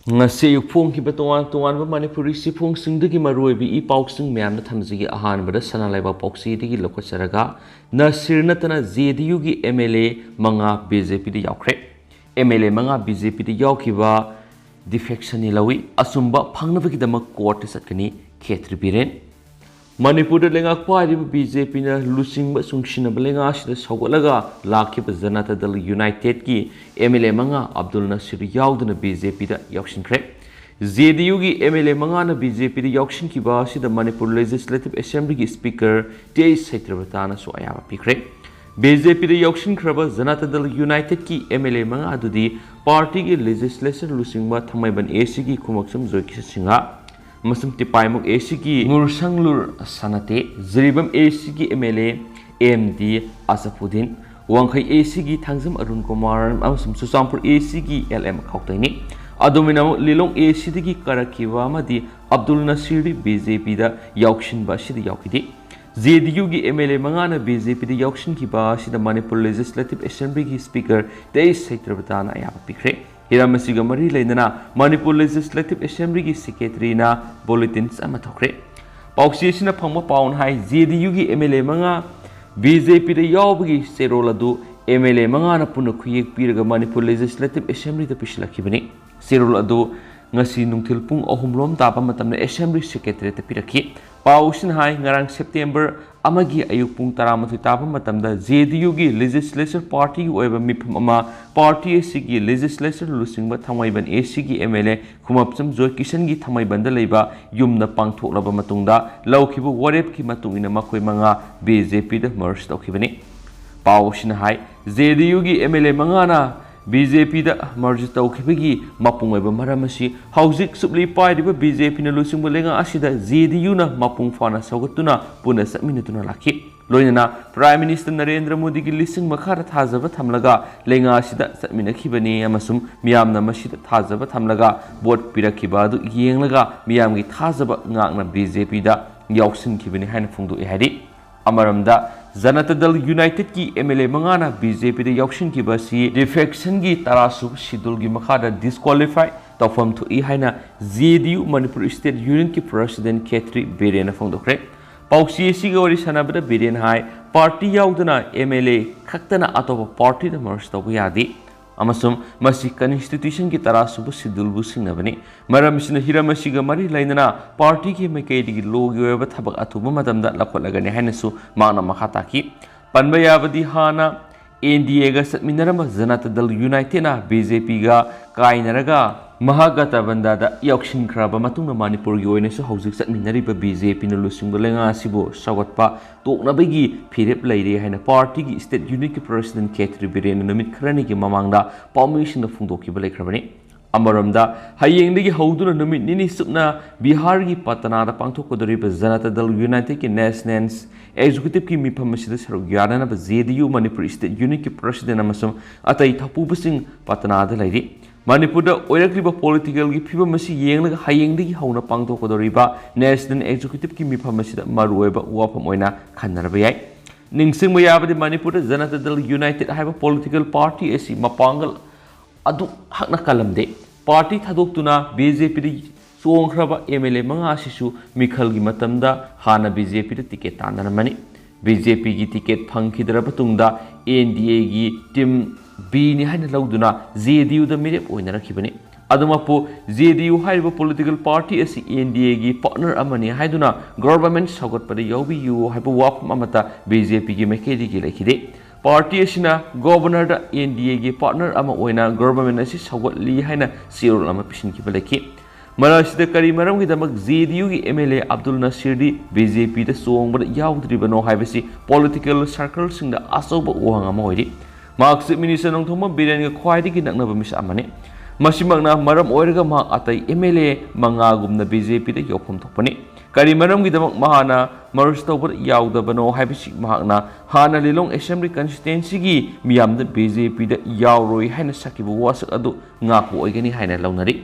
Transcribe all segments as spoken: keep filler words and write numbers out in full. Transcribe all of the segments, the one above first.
ꯉꯁꯤ ꯑꯌꯨꯛ ꯐꯣꯡꯈꯤꯕ ꯇꯣꯉꯥꯟ ꯇꯣꯉꯥꯟꯕ ꯃꯅꯤꯄꯨꯔꯤ ꯆꯦꯐꯣꯡꯁꯤꯡꯗꯒꯤ ꯃꯔꯨꯑꯣꯏꯕ ꯏ ꯄꯥꯎꯁꯤꯡ ꯃꯌꯥꯝꯅ ꯊꯝꯖꯒꯦ꯫ ꯑꯍꯥꯟꯕꯗ ꯁꯅꯥ ꯂꯩꯕꯥꯛ ꯄꯥꯎꯆꯦꯗꯒꯤ ꯂꯧꯈꯠꯆꯔꯒ, ꯅꯁꯤꯔ ꯅꯠꯇꯅ ꯖꯦ ꯗꯤ ꯌꯨꯒꯤ ꯑꯦꯝ ꯑꯦꯜ ꯑꯦ ꯃꯉꯥ ꯕꯤ ꯖꯦ ꯄꯤꯗ ꯌꯥꯎꯈ꯭ꯔꯦ꯫ ꯑꯦꯝ ꯑꯦꯜ ꯑꯦ ꯃꯉꯥ ꯕꯤ ꯖꯦ ꯄꯤꯗ ꯌꯥꯎꯈꯤꯕ ꯗꯤꯐꯦꯛꯁꯟꯅꯤ ꯂꯧꯏ꯫ ꯑꯆꯨꯝꯕ ꯐꯪꯅꯕꯒꯤꯗꯃꯛ ꯀꯣꯔꯠꯇ ꯆꯠꯀꯅꯤ, ꯈꯦꯇ꯭ꯔꯤ ꯕꯤꯔꯦꯟ꯫ ꯃꯅꯤꯄꯨꯔꯗ ꯂꯩꯉꯥꯛ ꯄꯥꯏꯔꯤꯕ ꯕꯤ ꯖꯦ ꯄꯤꯅ ꯂꯨꯆꯤꯡꯕ ꯆꯨꯡꯁꯤꯟꯅꯕ ꯂꯩꯉꯥꯛ ꯑꯁꯤꯗ ꯁꯧꯒꯠꯂꯒ ꯂꯥꯛꯈꯤꯕ ꯖꯅꯇꯥ ꯗꯜ ꯌꯨꯅꯥꯏꯇꯦꯗꯀꯤ ꯑꯦꯝ ꯑꯦꯜ ꯑꯦ ꯃꯉꯥ ꯑꯕꯗꯨꯜ ꯅꯁꯤꯔ ꯌꯥꯎꯗꯅ ꯕꯤ ꯖꯦ ꯄꯤꯗ ꯌꯥꯎꯁꯤꯟꯈ꯭ꯔꯦ꯫ ꯖꯦ ꯗꯤ ꯌꯨꯒꯤ ꯑꯦꯝ ꯑꯦꯜ ꯑꯦ ꯃꯉꯥꯅ ꯕꯤ ꯖꯦ ꯄꯤꯗ ꯌꯥꯎꯁꯤꯟꯈꯤꯕ ꯑꯁꯤꯗ ꯃꯅꯤꯄꯨꯔ ꯂꯦꯖꯤꯁꯂꯦꯇꯤꯚ ꯑꯦꯁꯦꯝꯕ꯭ꯂꯤꯒꯤ ꯁ꯭ꯄꯤꯀꯔ ꯇꯦꯖ ꯁꯩꯇ꯭ꯔꯕꯇꯥꯅꯁꯨ ꯑꯌꯥꯕ ꯄꯤꯈ꯭ꯔꯦ꯫ ꯕꯤ ꯖꯦ ꯄꯤꯗ ꯌꯥꯎꯁꯤꯟꯈ꯭ꯔꯕ ꯖꯅꯇꯥ ꯗꯜ ꯌꯨꯅꯥꯏꯇꯦꯗꯀꯤ ꯑꯦꯝ ꯑꯦꯜ ꯑꯦ ꯃꯉꯥ ꯑꯗꯨꯗꯤ ꯄꯥꯔꯇꯤꯒꯤ ꯂꯦꯖꯤꯁꯂꯦꯆꯔ ꯂꯨꯆꯤꯡꯕ ꯊꯥꯡꯃꯩꯕꯟ ꯑꯦ ꯁꯤꯒꯤ ꯈꯨꯃꯛꯆꯝ ꯖꯣꯏꯀꯤꯁꯟ ꯁꯤꯡꯍ, ꯑꯃꯁꯨꯡ ꯇꯤꯄꯥꯏꯃꯨꯛ ꯑꯦ ꯁꯤꯒꯤ ꯉꯨꯔꯁꯪꯂꯨꯔ ꯁꯅꯥꯇꯦ, ꯖꯤꯔꯤꯕꯥꯝ ꯑꯦ ꯁꯤꯒꯤ M L A M D Ashabuddin, Wangkhei A ꯁꯤꯒꯤ ꯊꯥꯡꯖꯝ ꯑꯔꯨꯟ ꯀꯨꯃꯥꯔ ꯑꯃꯁꯨꯡ ꯆꯨꯔꯆꯥꯟꯄꯨꯔ ꯑꯦ ꯁꯤꯒꯤ ꯑꯦꯜ ꯑꯦꯝ ꯈꯥꯎꯇꯩꯅꯤ꯫ ꯑꯗꯨꯃꯥꯏꯅꯃꯛ ꯂꯤꯂꯣꯡ ꯑꯦ ꯁꯤꯗꯒꯤ ꯀꯥꯔꯛꯈꯤꯕ ꯑꯃꯗꯤ ꯑꯕꯗꯨꯜ ꯅꯁꯤꯔꯗꯤ ꯕꯤ ꯖꯦ ꯄꯤꯗ ꯌꯥꯎꯁꯤꯟꯕ ꯑꯁꯤꯗ ꯌꯥꯎꯈꯤꯗꯦ꯫ ꯖꯦ ꯗꯤ ꯌꯨꯒꯤ ꯑꯦꯝ ꯑꯦꯜ ꯑꯦ ꯃꯉꯥꯅ ꯕꯤ ꯖꯦ ꯄꯤꯗ ꯌꯥꯎꯁꯤꯟꯈꯤꯕ ꯑꯁꯤꯗ ꯃꯅꯤꯄꯨꯔ ꯂꯦꯖꯤꯁꯂꯦꯇꯤꯚ ꯑꯦꯁꯦꯝꯕ꯭ꯂꯤꯒꯤ ꯁ꯭ꯄꯤꯀꯔ ꯇꯦꯖ ꯁꯩꯇ꯭ꯔꯕꯇꯥꯅ ꯑꯌꯥꯕ ꯄꯤꯈ꯭ꯔꯦ꯫ ꯍꯤꯔꯝ ꯑꯁꯤꯒ ꯃꯔꯤ ꯂꯩꯅꯅ ꯃꯅꯤꯄꯨꯔ ꯂꯦꯖꯤꯁꯂꯦꯇꯤꯚ ꯑꯦꯁꯦꯝꯕ꯭ꯂꯤꯒꯤ ꯁꯦꯀ꯭ꯔꯦꯇꯔꯤꯅ ꯕꯨꯂꯦꯇꯤꯟꯁ ꯑꯃ ꯊꯣꯛꯈ꯭ꯔꯦ꯫ ꯄꯥꯎꯆꯦ ꯑꯁꯤꯅ ꯐꯪꯕ ꯄꯥꯎꯅ ꯍꯥꯏ, ꯖꯦ ꯗꯤ ꯌꯨꯒꯤ ꯑꯦꯝ ꯑꯦꯜ ꯑꯦ ꯃꯉꯥ ꯕꯤ ꯖꯦ ꯄꯤꯗ ꯌꯥꯎꯕꯒꯤ ꯆꯦꯔꯣꯜ ꯑꯗꯨ ꯑꯦꯝ ꯑꯦꯜ ꯑꯦ ꯃꯉꯥꯅ ꯄꯨꯟꯅ ꯈꯨꯌꯦꯛ ꯄꯤꯔꯒ ꯃꯅꯤꯄꯨꯔ ꯂꯦꯖꯤꯁꯂꯦꯇꯤꯚ ꯑꯦꯁꯦꯝꯕ꯭ꯂꯤꯗ ꯄꯤꯁꯤꯜꯂꯛꯈꯤꯕꯅꯤ꯫ ꯆꯦꯔꯣꯜ ꯑꯗꯨ ꯉꯁꯤ ꯅꯨꯡꯊꯤꯜ ꯄꯨꯡ ꯑꯍꯨꯝ ꯂꯣꯝ ꯇꯥꯕ ꯃꯇꯝꯗ ꯑꯦꯁꯦꯝꯕ꯭ꯂꯤ ꯁꯦꯀ꯭ꯔꯦꯇꯔꯤꯌꯦꯠꯇ ꯄꯤꯔꯛꯈꯤ꯫ ꯄꯥꯎ ꯑꯁꯤꯅ ꯍꯥꯏ, ꯉꯔꯥꯡ ꯁꯦꯞꯇꯦꯝꯕꯔ ꯑꯃꯒꯤ ꯑꯌꯨꯛ ꯄꯨꯡ ꯇꯔꯥꯃꯥꯊꯣꯏ ꯇꯥꯕ ꯃꯇꯝꯗ ꯖꯦ ꯗꯤ ꯌꯨꯒꯤ ꯂꯦꯖꯤꯁꯂꯦꯆꯔ ꯄꯥꯔꯇꯤꯒꯤ ꯑꯣꯏꯕ ꯃꯤꯐꯝ ꯑꯃ ꯄꯥꯔꯇꯤ ꯑꯁꯤꯒꯤ ꯂꯦꯖꯤꯁꯂꯦꯆꯔ ꯂꯨꯆꯤꯡꯕ ꯊꯥꯡꯃꯩꯕꯟ ꯑꯦ ꯁꯤꯒꯤ ꯑꯦꯝ ꯑꯦꯜ ꯑꯦ ꯈꯨꯃꯞꯆꯝ ꯖꯣꯏꯀꯤꯁꯟꯒꯤ ꯊꯥꯡꯃꯩꯕꯟꯗ ꯂꯩꯕ ꯌꯨꯝꯗ ꯄꯥꯡꯊꯣꯛꯂꯕ ꯃꯇꯨꯡꯗ ꯂꯧꯈꯤꯕ ꯋꯥꯔꯦꯞꯀꯤ ꯃꯇꯨꯡ ꯏꯟꯅ ꯃꯈꯣꯏ ꯃꯉꯥ ꯕꯤ ꯖꯦ ꯄꯤꯗ ꯃꯔꯖ ꯇꯧꯈꯤꯕꯅꯤ꯫ ꯄꯥꯎ ꯑꯁꯤꯅ ꯍꯥꯏ, ꯖꯦ ꯗꯤ ꯌꯨꯒꯤ ꯑꯦꯝ ꯑꯦꯜ ꯑꯦ ꯃꯉꯥꯅ ꯕꯤ ꯖꯦ ꯄꯤꯗ ꯃꯔꯖ ꯇꯧꯈꯤꯕꯒꯤ ꯃꯄꯨꯡ ꯑꯣꯏꯕ ꯃꯔꯝ ꯑꯁꯤ ꯍꯧꯖꯤꯛ ꯁꯨꯞꯂꯤ ꯄꯥꯏꯔꯤꯕ ꯕꯤ ꯖꯦ ꯄꯤꯅ ꯂꯨꯆꯤꯡꯕ ꯂꯩꯉꯥꯛ ꯑꯁꯤꯗ ꯖꯦ ꯗꯤ ꯌꯨꯅ ꯃꯄꯨꯡ ꯐꯥꯅ ꯁꯧꯒꯠꯇꯨꯅ ꯄꯨꯟꯅ ꯆꯠꯃꯤꯟꯅꯗꯨꯅ ꯂꯥꯛꯈꯤ꯫ ꯂꯣꯏꯅꯅ ꯄ꯭ꯔꯥꯏꯝ ꯃꯤꯅꯤꯁꯇꯔ ꯅꯔꯦꯟꯗ꯭ꯔ ꯃꯣꯗꯤꯒꯤ ꯂꯤꯁꯤꯡ ꯃꯈꯥꯗ ꯊꯥꯖꯕ ꯊꯝꯂꯒ ꯂꯩꯉꯥꯛ ꯑꯁꯤꯗ ꯆꯠꯃꯤꯟꯅꯈꯤꯕꯅꯤ ꯑꯃꯁꯨꯡ ꯃꯤꯌꯥꯝꯅ ꯃꯁꯤꯗ ꯊꯥꯖꯕ ꯊꯝꯂꯒ ꯚꯣꯠ ꯄꯤꯔꯛꯈꯤꯕ ꯑꯗꯨ ꯌꯦꯡꯂꯒ ꯃꯤꯌꯥꯝꯒꯤ ꯊꯥꯖꯕ ꯉꯥꯛꯅ ꯕꯤ ꯖꯦ ꯄꯤꯗ ꯌꯥꯎꯁꯤꯟꯈꯤꯕꯅꯤ ꯍꯥꯏꯅ ꯐꯣꯡꯗꯣꯛꯏ ꯍꯥꯏꯔꯤ꯫ ꯑꯃꯔꯣꯝꯗ ꯖꯅꯇꯥ ꯗꯜ ꯌꯨꯅꯥꯏꯇꯦꯗꯀꯤ ꯑꯦꯝ ꯑꯦꯜ ꯑꯦ ꯃꯉꯥꯅ ꯕꯤ ꯖꯦ ꯄꯤꯗ ꯌꯥꯎꯁꯤꯟꯈꯤꯕ ꯑꯁꯤ ꯗꯤꯐꯦꯛꯁꯟꯒꯤ ꯇꯔꯥꯁꯨꯕ ꯁꯤꯗꯨꯜꯒꯤ ꯃꯈꯥꯗ ꯗꯤꯁꯀ꯭ꯋꯥꯂꯤꯐꯥꯏ ꯇꯧꯐꯝ ꯊꯣꯛꯏ ꯍꯥꯏꯅ J D U Manipur state ꯌꯨꯅꯤꯌꯟꯒꯤ president ꯈꯦꯇ꯭ꯔꯤ ꯕꯤꯔꯦꯟꯅ ꯐꯣꯡꯗꯣꯛꯈ꯭ꯔꯦ꯫ ꯄꯥꯎꯆꯦ ꯑꯁꯤꯒ ꯋꯥꯔꯤ ꯁꯥꯟꯅꯕꯗ ꯕꯤꯔꯦꯟ ꯍꯥꯏ, ꯄꯥꯔꯇꯤ ꯌꯥꯎꯗꯅ ꯑꯦꯝ ꯑꯦꯜ ꯑꯦ ꯈꯛꯇꯅ ꯑꯇꯣꯞꯄ ꯄꯥꯔꯇꯤꯗ ꯃꯔꯖ ꯇꯧꯕ ꯌꯥꯗꯦ ꯑꯃꯁꯨꯡ ꯃꯁꯤ ꯀꯟꯁꯇꯤꯇ꯭ꯌꯨꯁꯟꯒꯤ ꯇꯔꯥꯁꯨꯕ ꯁꯤꯗꯨꯜꯕꯨ ꯁꯤꯡꯅꯕꯅꯤ꯫ ꯃꯔꯝ ꯑꯁꯤꯅ ꯍꯤꯔꯝ ꯑꯁꯤꯒ ꯃꯔꯤ ꯂꯩꯅꯅ ꯄꯥꯔꯇꯤꯒꯤ ꯃꯥꯏꯀꯩꯗꯒꯤ ꯂꯣꯒꯤ ꯑꯣꯏꯕ ꯊꯕꯛ ꯑꯊꯨꯕ ꯃꯇꯝꯗ ꯂꯧꯈꯠꯂꯒꯅꯤ ꯍꯥꯏꯅꯁꯨ ꯃꯍꯥꯛꯅ ꯃꯈꯥ ꯇꯥꯈꯤ꯫ ꯄꯟꯕ ꯌꯥꯕꯗꯤ ꯍꯥꯟꯅ ꯑꯦꯟ ꯗꯤ ꯑꯦꯒ ꯆꯠꯃꯤꯟꯅꯔꯝꯕ ꯖꯅꯇꯥ ꯗꯜ ꯌꯨꯅꯥꯏꯇꯦꯗꯅ ꯕꯤ ꯖꯦ ꯄꯤꯒ ꯀꯥꯏꯅꯔꯒ ꯃꯍꯥꯒꯇꯕꯟꯗꯥꯗ ꯌꯥꯎꯁꯤꯟꯈ꯭ꯔꯕ ꯃꯇꯨꯡꯗ ꯃꯅꯤꯄꯨꯔꯒꯤ ꯑꯣꯏꯅꯁꯨ ꯍꯧꯖꯤꯛ ꯆꯠꯃꯤꯟꯅꯔꯤꯕ ꯕꯤ ꯖꯦ ꯄꯤꯅ ꯂꯨꯆꯤꯡꯕ ꯂꯩꯉꯥꯛ ꯑꯁꯤꯕꯨ ꯁꯧꯒꯠꯄ ꯇꯣꯛꯅꯕꯒꯤ ꯐꯤꯔꯦꯞ ꯂꯩꯔꯦ ꯍꯥꯏꯅ ꯄꯥꯔꯇꯤꯒꯤ ꯁ꯭ꯇꯦꯠ ꯌꯨꯅꯤꯠꯀꯤ ꯄ꯭ꯔꯁꯤꯗꯦꯟꯠ ꯈꯦꯇ꯭ꯔꯤ ꯕꯤꯔꯦꯟꯅ ꯅꯨꯃꯤꯠ ꯈꯔꯅꯤꯒꯤ ꯃꯃꯥꯡꯗ ꯄꯥꯎꯃꯤꯁꯤꯡꯗ ꯐꯣꯡꯗꯣꯛꯈꯤꯕ ꯂꯩꯈ꯭ꯔꯕꯅꯤ꯫ ꯑꯃꯔꯣꯝꯗ, ꯍꯌꯦꯡꯗꯒꯤ ꯍꯧꯗꯨꯅ ꯅꯨꯃꯤꯠ ꯅꯤꯅꯤ ꯆꯨꯞꯅ ꯕꯤꯍꯥꯔꯒꯤ ꯄꯇꯅꯥꯗ ꯄꯥꯡꯊꯣꯛꯀꯗꯧꯔꯤꯕ ꯖꯅꯇꯥ ꯗꯜ ꯌꯨꯅꯥꯏꯇꯦꯗꯀꯤ ꯅꯦꯁꯅꯦꯜ ꯑꯦꯛꯖꯤꯀ꯭ꯌꯨꯇꯤꯚꯀꯤ ꯃꯤꯐꯝ ꯑꯁꯤꯗ ꯁꯔꯨꯛ ꯌꯥꯅꯅꯕ J D U Manipur state ꯌꯨꯅꯤꯠꯀꯤ president ꯑꯃꯁꯨꯡ ꯑꯇꯩ ꯊꯧꯄꯨꯕꯁꯤꯡ ꯄꯇꯅꯥꯗ ꯂꯩꯔꯤ꯫ ꯃꯅꯤꯄꯨꯔꯗ ꯑꯣꯏꯔꯛꯂꯤꯕ ꯄꯣꯂꯤꯇꯤꯀꯦꯜꯒꯤ ꯐꯤꯕꯝ ꯑꯁꯤ ꯌꯦꯡꯂꯒ ꯍꯌꯦꯡꯗꯒꯤ ꯍꯧꯅ ꯄꯥꯡꯊꯣꯛꯀꯗꯧꯔꯤꯕ ꯅꯦꯁꯅꯦꯜ ꯑꯦꯛꯖꯤꯀ꯭ꯌꯨꯇꯤꯚꯀꯤ ꯃꯤꯐꯝ ꯑꯁꯤꯗ ꯃꯔꯨꯑꯣꯏꯕ ꯋꯥꯐꯝ ꯑꯣꯏꯅ ꯈꯟꯅꯔꯕ ꯌꯥꯏ꯫ ꯅꯤꯡꯁꯤꯡꯕ ꯌꯥꯕꯗꯤ, ꯃꯅꯤꯄꯨꯔꯗ ꯖꯅꯇꯥ ꯗꯜ ꯌꯨꯅꯥꯏꯇꯦꯗ ꯍꯥꯏꯕ ꯄꯣꯂꯤꯇꯤꯀꯦꯜ ꯄꯥꯔꯇꯤ ꯑꯁꯤ ꯃꯄꯥꯡꯒꯜ ꯑꯗꯨ ꯍꯛꯅ ꯀꯜꯂꯝꯗꯦ꯫ ꯄꯥꯔꯇꯤ ꯊꯥꯗꯣꯛꯇꯨꯅ ꯕꯤ ꯖꯦ ꯄꯤꯗ ꯆꯣꯡꯈ꯭ꯔꯕ ꯑꯦꯝ ꯑꯦꯜ ꯑꯦ ꯃꯉꯥ ꯑꯁꯤꯁꯨ ꯃꯤꯈꯜꯒꯤ ꯃꯇꯝꯗ ꯍꯥꯟꯅ ꯕꯤ ꯖꯦ ꯄꯤꯗ ꯇꯤꯀꯦꯠ ꯇꯥꯟꯅꯔꯝꯃꯅꯤ꯫ ꯕꯤ ꯖꯦ ꯄꯤꯒꯤ ꯇꯤꯀꯦꯠ ꯐꯪꯈꯤꯗ꯭ꯔꯕ ꯇꯨꯡꯗ ꯑꯦꯟ ꯗꯤ ꯑꯦꯒꯤ ꯇꯤꯝ ꯕꯤꯅꯤ ꯍꯥꯏꯅ ꯂꯧꯗꯨꯅ ꯖꯦ ꯗꯤ ꯌꯨꯗ ꯃꯤꯔꯦꯞ ꯑꯣꯏꯅꯔꯛꯈꯤꯕꯅꯤ꯫ ꯑꯗꯨꯃꯛꯄꯨ, ꯖꯦ ꯗꯤ ꯌꯨ ꯍꯥꯏꯔꯤꯕ ꯄꯣꯂꯤꯇꯤꯀꯦꯜ ꯄꯥꯔꯇꯤ ꯑꯁꯤ ꯑꯦꯟ ꯗꯤ ꯑꯦꯒꯤ ꯄꯥꯔꯠꯅꯔ ꯑꯃꯅꯤ ꯍꯥꯏꯗꯨꯅ ꯒꯣꯚꯔꯟꯃꯦꯟꯠ ꯁꯧꯒꯠꯄꯗ ꯌꯥꯎꯕꯤꯌꯨ ꯍꯥꯏꯕ ꯋꯥꯐꯝ ꯑꯃꯠꯇ ꯕꯤ ꯖꯦ ꯄꯤꯒꯤ ꯃꯥꯏꯀꯩꯗꯒꯤ ꯂꯩꯈꯤꯗꯦ꯫ ꯄꯥꯔꯇꯤ ꯑꯁꯤꯅ ꯒꯣꯚꯔꯅꯔꯗ ꯑꯦꯟ ꯗꯤ ꯑꯦꯒꯤ ꯄꯥꯔꯠꯅꯔ ꯑꯃ ꯑꯣꯏꯅ ꯒꯣꯚꯔꯟꯃꯦꯟꯠ ꯑꯁꯤ ꯁꯧꯒꯠꯂꯤ ꯍꯥꯏꯅ ꯆꯦꯔꯣꯜ ꯑꯃ ꯄꯤꯁꯤꯟꯈꯤꯕ ꯂꯩꯈꯤ꯫ ꯃꯔꯛ ꯑꯁꯤꯗ, ꯀꯔꯤ ꯃꯔꯝꯒꯤꯗꯃꯛ ꯖꯦ ꯗꯤ ꯌꯨꯒꯤ ꯑꯦꯝ ꯑꯦꯜ ꯑꯦ ꯑꯕꯗꯨꯜ ꯅꯁꯤꯔꯗꯤ ꯕꯤ ꯖꯦ ꯄꯤꯗ ꯆꯣꯡꯕꯗ ꯌꯥꯎꯗ꯭ꯔꯤꯕꯅꯣ ꯍꯥꯏꯕꯁꯤ ꯄꯣꯂꯤꯇꯤꯀꯦꯜ ꯁꯔꯀꯜꯁꯤꯡꯗ ꯑꯆꯧꯕ ꯋꯥꯍꯪ ꯑꯃ ꯑꯣꯏꯔꯤ꯫ ꯃꯍꯥꯛ ꯆꯤꯐ ꯃꯤꯅꯤꯁꯇꯔ ꯅꯣꯡꯊꯣꯝꯕꯝ ꯕꯤꯔꯦꯟꯒ ꯈ꯭ꯋꯥꯏꯗꯒꯤ ꯅꯛꯅꯕ ꯃꯤꯁꯛ ꯑꯃꯅꯤ꯫ ꯃꯁꯤꯃꯛꯅ ꯃꯔꯝ ꯑꯣꯏꯔꯒ ꯃꯍꯥꯛ ꯑꯇꯩ ꯑꯦꯝ ꯑꯦꯜ ꯑꯦ ꯃꯉꯥꯒꯨꯝꯅ ꯕꯤ ꯖꯦ ꯄꯤꯗ ꯌꯥꯎꯐꯝ ꯊꯣꯛꯄꯅꯤ꯫ ꯀꯔꯤ ꯃꯔꯝꯒꯤꯗꯃꯛ ꯃꯍꯥꯛꯅ ꯃꯔꯖ ꯇꯧꯕꯗ ꯌꯥꯎꯗꯕꯅꯣ ꯍꯥꯏꯕꯁꯤ ꯃꯍꯥꯛꯅ ꯍꯥꯟꯅ ꯂꯤꯂꯣꯡ ꯑꯦꯁꯦꯝꯕ꯭ꯂꯤ ꯀꯟꯁꯇꯤꯇ꯭ꯋꯦꯟꯁꯤꯒꯤ ꯃꯤꯌꯥꯝꯗ ꯕꯤ ꯖꯦ ꯄꯤꯗ ꯌꯥꯎꯔꯣꯏ ꯍꯥꯏꯅ ꯁꯛꯈꯤꯕ ꯋꯥꯁꯛ ꯑꯗꯨ ꯉꯥꯛꯄ ꯑꯣꯏꯒꯅꯤ ꯍꯥꯏꯅ ꯂꯧꯅꯔꯤ꯫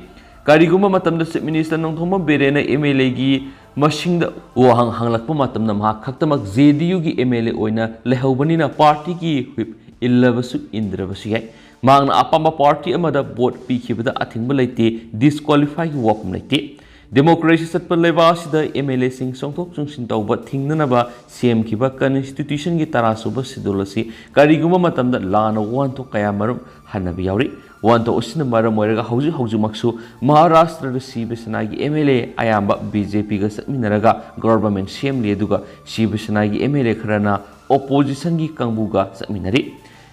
ꯀꯔꯤꯒꯨꯝꯕ ꯃꯇꯝꯗ ꯆꯤꯐ ꯃꯤꯅꯤꯁꯇꯔ ꯅꯣꯡꯊꯣꯝꯕꯝ ꯕꯤꯔꯦꯟꯅ ꯑꯦꯝ ꯑꯦꯜ ꯑꯦꯒꯤ ꯃꯁꯤꯡꯗ ꯋꯥꯍꯪ ꯍꯪꯂꯛꯄ ꯃꯇꯝꯗ ꯃꯍꯥꯛ ꯈꯛꯇꯃꯛ ꯖꯦ ꯗꯤ ꯌꯨꯒꯤ ꯑꯦꯝ ꯑꯦꯜ ꯑꯦ ꯑꯣꯏꯅ ꯂꯩꯍꯧꯕꯅꯤꯅ ꯄꯥꯔꯇꯤꯒꯤ ꯍꯨꯏꯞ ꯏꯜꯂꯕꯁꯨ ꯏꯟꯗ꯭ꯔꯕꯁꯨ ꯌꯥꯏ꯫ ꯃꯍꯥꯛꯅ ꯑꯄꯥꯝꯕ ꯄꯥꯔꯇꯤ ꯑꯃꯗ ꯚꯣꯠ ꯄꯤꯈꯤꯕꯗ ꯑꯊꯤꯡꯕ ꯂꯩꯇꯦ, ꯗꯤꯁꯀ꯭ꯋꯥꯂꯤꯐꯥꯏꯒꯤ ꯋꯥꯐꯝ ꯂꯩꯇꯦ꯫ ꯗꯦꯃꯣꯀ꯭ꯔꯦꯁꯤ ꯆꯠꯄ ꯂꯩꯕꯥꯛ ꯑꯁꯤꯗ ꯑꯦꯝ ꯑꯦꯜ ꯑꯦꯁꯤꯡ ꯆꯣꯡꯊꯣꯛ ꯆꯣꯡꯁꯤꯟ ꯇꯧꯕ ꯊꯤꯡꯅꯅꯕ ꯁꯦꯝꯈꯤꯕ ꯀꯟꯁꯇꯤꯇ꯭ꯌꯨꯁꯟꯒꯤ ꯇꯔꯥꯁꯨꯕ ꯁꯦꯗꯨꯜ ꯑꯁꯤ ꯀꯔꯤꯒꯨꯝꯕ ꯃꯇꯝꯗ ꯂꯥꯟꯅ ꯋꯥꯍꯟꯊꯣꯛ ꯀꯌꯥ ꯃꯔꯨꯝ ꯍꯟꯅꯕ ꯌꯥꯎꯔꯤ꯫ ꯋꯥꯍꯟꯊꯣꯛ ꯑꯁꯤꯅ ꯃꯔꯝ ꯑꯣꯏꯔꯒ ꯍꯧꯖꯤꯛ ꯍꯧꯖꯤꯛꯃꯛꯁꯨ ꯃꯍꯥꯔꯥꯁꯇ꯭ꯔꯗ ꯁꯤꯕ ꯁꯦꯅꯥꯒꯤ ꯑꯦꯝ ꯑꯦꯜ ꯑꯦ ꯑꯌꯥꯝꯕ ꯕꯤ ꯖꯦ ꯄꯤꯒ ꯆꯠꯃꯤꯟꯅꯔꯒ ꯒꯣꯚꯔꯟꯃꯦꯟꯠ ꯁꯦꯝꯂꯤ, ꯑꯗꯨꯒ ꯁꯤꯕ ꯁꯦꯅꯥꯒꯤ ꯑꯦꯝ ꯑꯦꯜ ꯑꯦ ꯈꯔꯅ ꯑꯣꯄꯣꯖꯤꯁꯟꯒꯤ ꯀꯥꯡꯕꯨꯒ ꯆꯠꯃꯤꯟꯅꯔꯤ꯫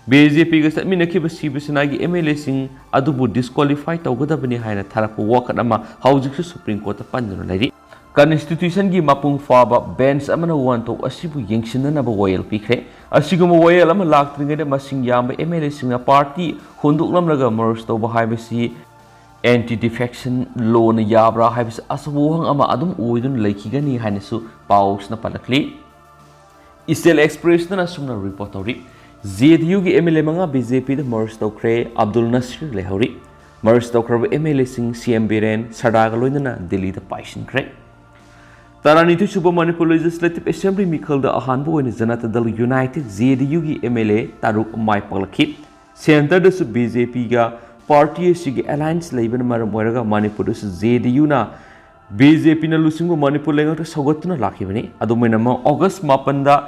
ꯕꯤ ꯖꯦ ꯄꯤꯒ ꯆꯠꯃꯤꯟꯅꯈꯤꯕ ꯁꯤꯕ ꯁꯦꯅꯥꯒꯤ ꯑꯦꯝ ꯑꯦꯜ ꯑꯦꯁꯤꯡ ꯑꯗꯨꯕꯨ ꯗꯤꯁꯀ꯭ꯋꯥꯂꯤꯐꯥꯏ ꯇꯧꯒꯗꯕꯅꯤ ꯍꯥꯏꯅ ꯊꯥꯔꯛꯄ ꯋꯥꯀꯠ ꯑꯃ ꯍꯧꯖꯤꯛꯁꯨ ꯁꯨꯄ꯭ꯔꯤꯝ ꯀꯣꯔꯠꯇ ꯄꯟꯗꯨꯅ ꯂꯩꯔꯤ꯫ ꯀꯟꯁꯇꯤꯇ꯭ꯌꯨꯁꯟꯒꯤ ꯃꯄꯨꯡ ꯐꯥꯕ ꯕꯦꯟꯆ ꯑꯃꯅ ꯋꯥꯍꯟꯊꯣꯛ ꯑꯁꯤꯕꯨ ꯌꯦꯡꯁꯤꯟꯅꯅꯕ ꯋꯥꯌꯦꯜ ꯄꯤꯈ꯭ꯔꯦ꯫ ꯑꯁꯤꯒꯨꯝꯕ ꯋꯥꯌꯦꯜ ꯑꯃ ꯂꯥꯛꯇ꯭ꯔꯤꯉꯩꯗ ꯃꯁꯤꯡ ꯌꯥꯝꯕ ꯑꯦꯝ ꯑꯦꯜ ꯑꯦꯁꯤꯡꯅ ꯄꯥꯔꯇꯤ ꯍꯣꯟꯗꯣꯛꯂꯝꯂꯒ ꯃꯔꯖ ꯇꯧꯕ ꯍꯥꯏꯕꯁꯤ ꯑꯦꯟꯇꯤ ꯗꯤꯐꯦꯛꯁꯟ ꯂꯣꯅ ꯌꯥꯕ꯭ꯔꯥ ꯍꯥꯏꯕꯁꯤ ꯑꯆꯧꯕ ꯋꯥꯍꯪ ꯑꯃ ꯑꯗꯨꯝ ꯑꯣꯏꯗꯨꯅ ꯂꯩꯈꯤꯒꯅꯤ ꯍꯥꯏꯅꯁꯨ ꯄꯥꯎꯁꯤꯅ ꯄꯜꯂꯛꯂꯤ꯫ ꯏꯆꯦꯜ ꯑꯦꯛꯁꯄ꯭ꯔꯦꯁꯅ ꯑꯁꯨꯝꯅ ꯔꯤꯄꯣꯔꯠ ꯇꯧꯔꯤ꯫ ꯖꯦ ꯗꯤ ꯌꯨꯒꯤ ꯑꯦꯝ ꯑꯦꯜ ꯑꯦ ꯃꯉꯥ ꯕꯤ ꯖꯦ ꯄꯤꯗ ꯃꯔꯖ ꯇꯧꯈ꯭ꯔꯦ꯫ ꯑꯕꯗꯨꯜ ꯅꯁꯤꯔ ꯂꯩꯍꯧꯔꯤ꯫ ꯃꯔꯖ ꯇꯧꯈ꯭ꯔꯕ ꯑꯦꯝ ꯑꯦꯜ ꯑꯦꯁꯤꯡ ꯁꯤ ꯑꯦꯝ ꯕꯤꯔꯦꯟ ꯁꯔꯗꯥꯒ ꯂꯣꯏꯅꯅ ꯗꯤꯜꯂꯤꯗ ꯄꯥꯏꯁꯤꯟꯈ꯭ꯔꯦ꯫ ꯇꯔꯥꯅꯤꯊꯣꯏ ꯁꯨꯕ ꯃꯅꯤꯄꯨꯔ ꯂꯦꯖꯤꯁꯂꯦꯇꯤꯚ ꯑꯦꯁꯦꯝꯕ꯭ꯂꯤ ꯃꯤꯈꯜꯗ ꯑꯍꯥꯟꯕ ꯑꯣꯏꯅ ꯖꯅꯇꯥ ꯗꯜ ꯌꯨꯅꯥꯏꯇꯦꯗ, ꯖꯦ ꯗꯤ ꯌꯨꯒꯤ ꯑꯦꯝ ꯑꯦꯜ ꯑꯦ ꯇꯔꯨꯛ ꯃꯥꯏ ꯄꯥꯛꯂꯛꯈꯤ꯫ ꯁꯦꯟꯇꯔꯗꯁꯨ ꯕꯤ ꯖꯦ ꯄꯤꯒ ꯄꯥꯔꯇꯤ ꯑꯁꯤꯒꯤ ꯑꯦꯂꯥꯏꯟꯁ ꯂꯩꯕꯅ ꯃꯔꯝ ꯑꯣꯏꯔꯒ ꯃꯅꯤꯄꯨꯔꯗꯁꯨ ꯖꯦ ꯗꯤ ꯌꯨꯅ ꯕꯤ ꯖꯦ ꯄꯤꯅ ꯂꯨꯆꯤꯡꯕ ꯃꯅꯤꯄꯨꯔ ꯂꯩꯉꯥꯛꯇ ꯁꯧꯒꯠꯇꯨꯅ ꯂꯥꯛꯈꯤꯕꯅꯤ꯫ ꯑꯗꯨꯝ ꯑꯣꯏꯅꯃꯛ, ꯑꯣꯒꯁ ꯃꯥꯄꯟꯗ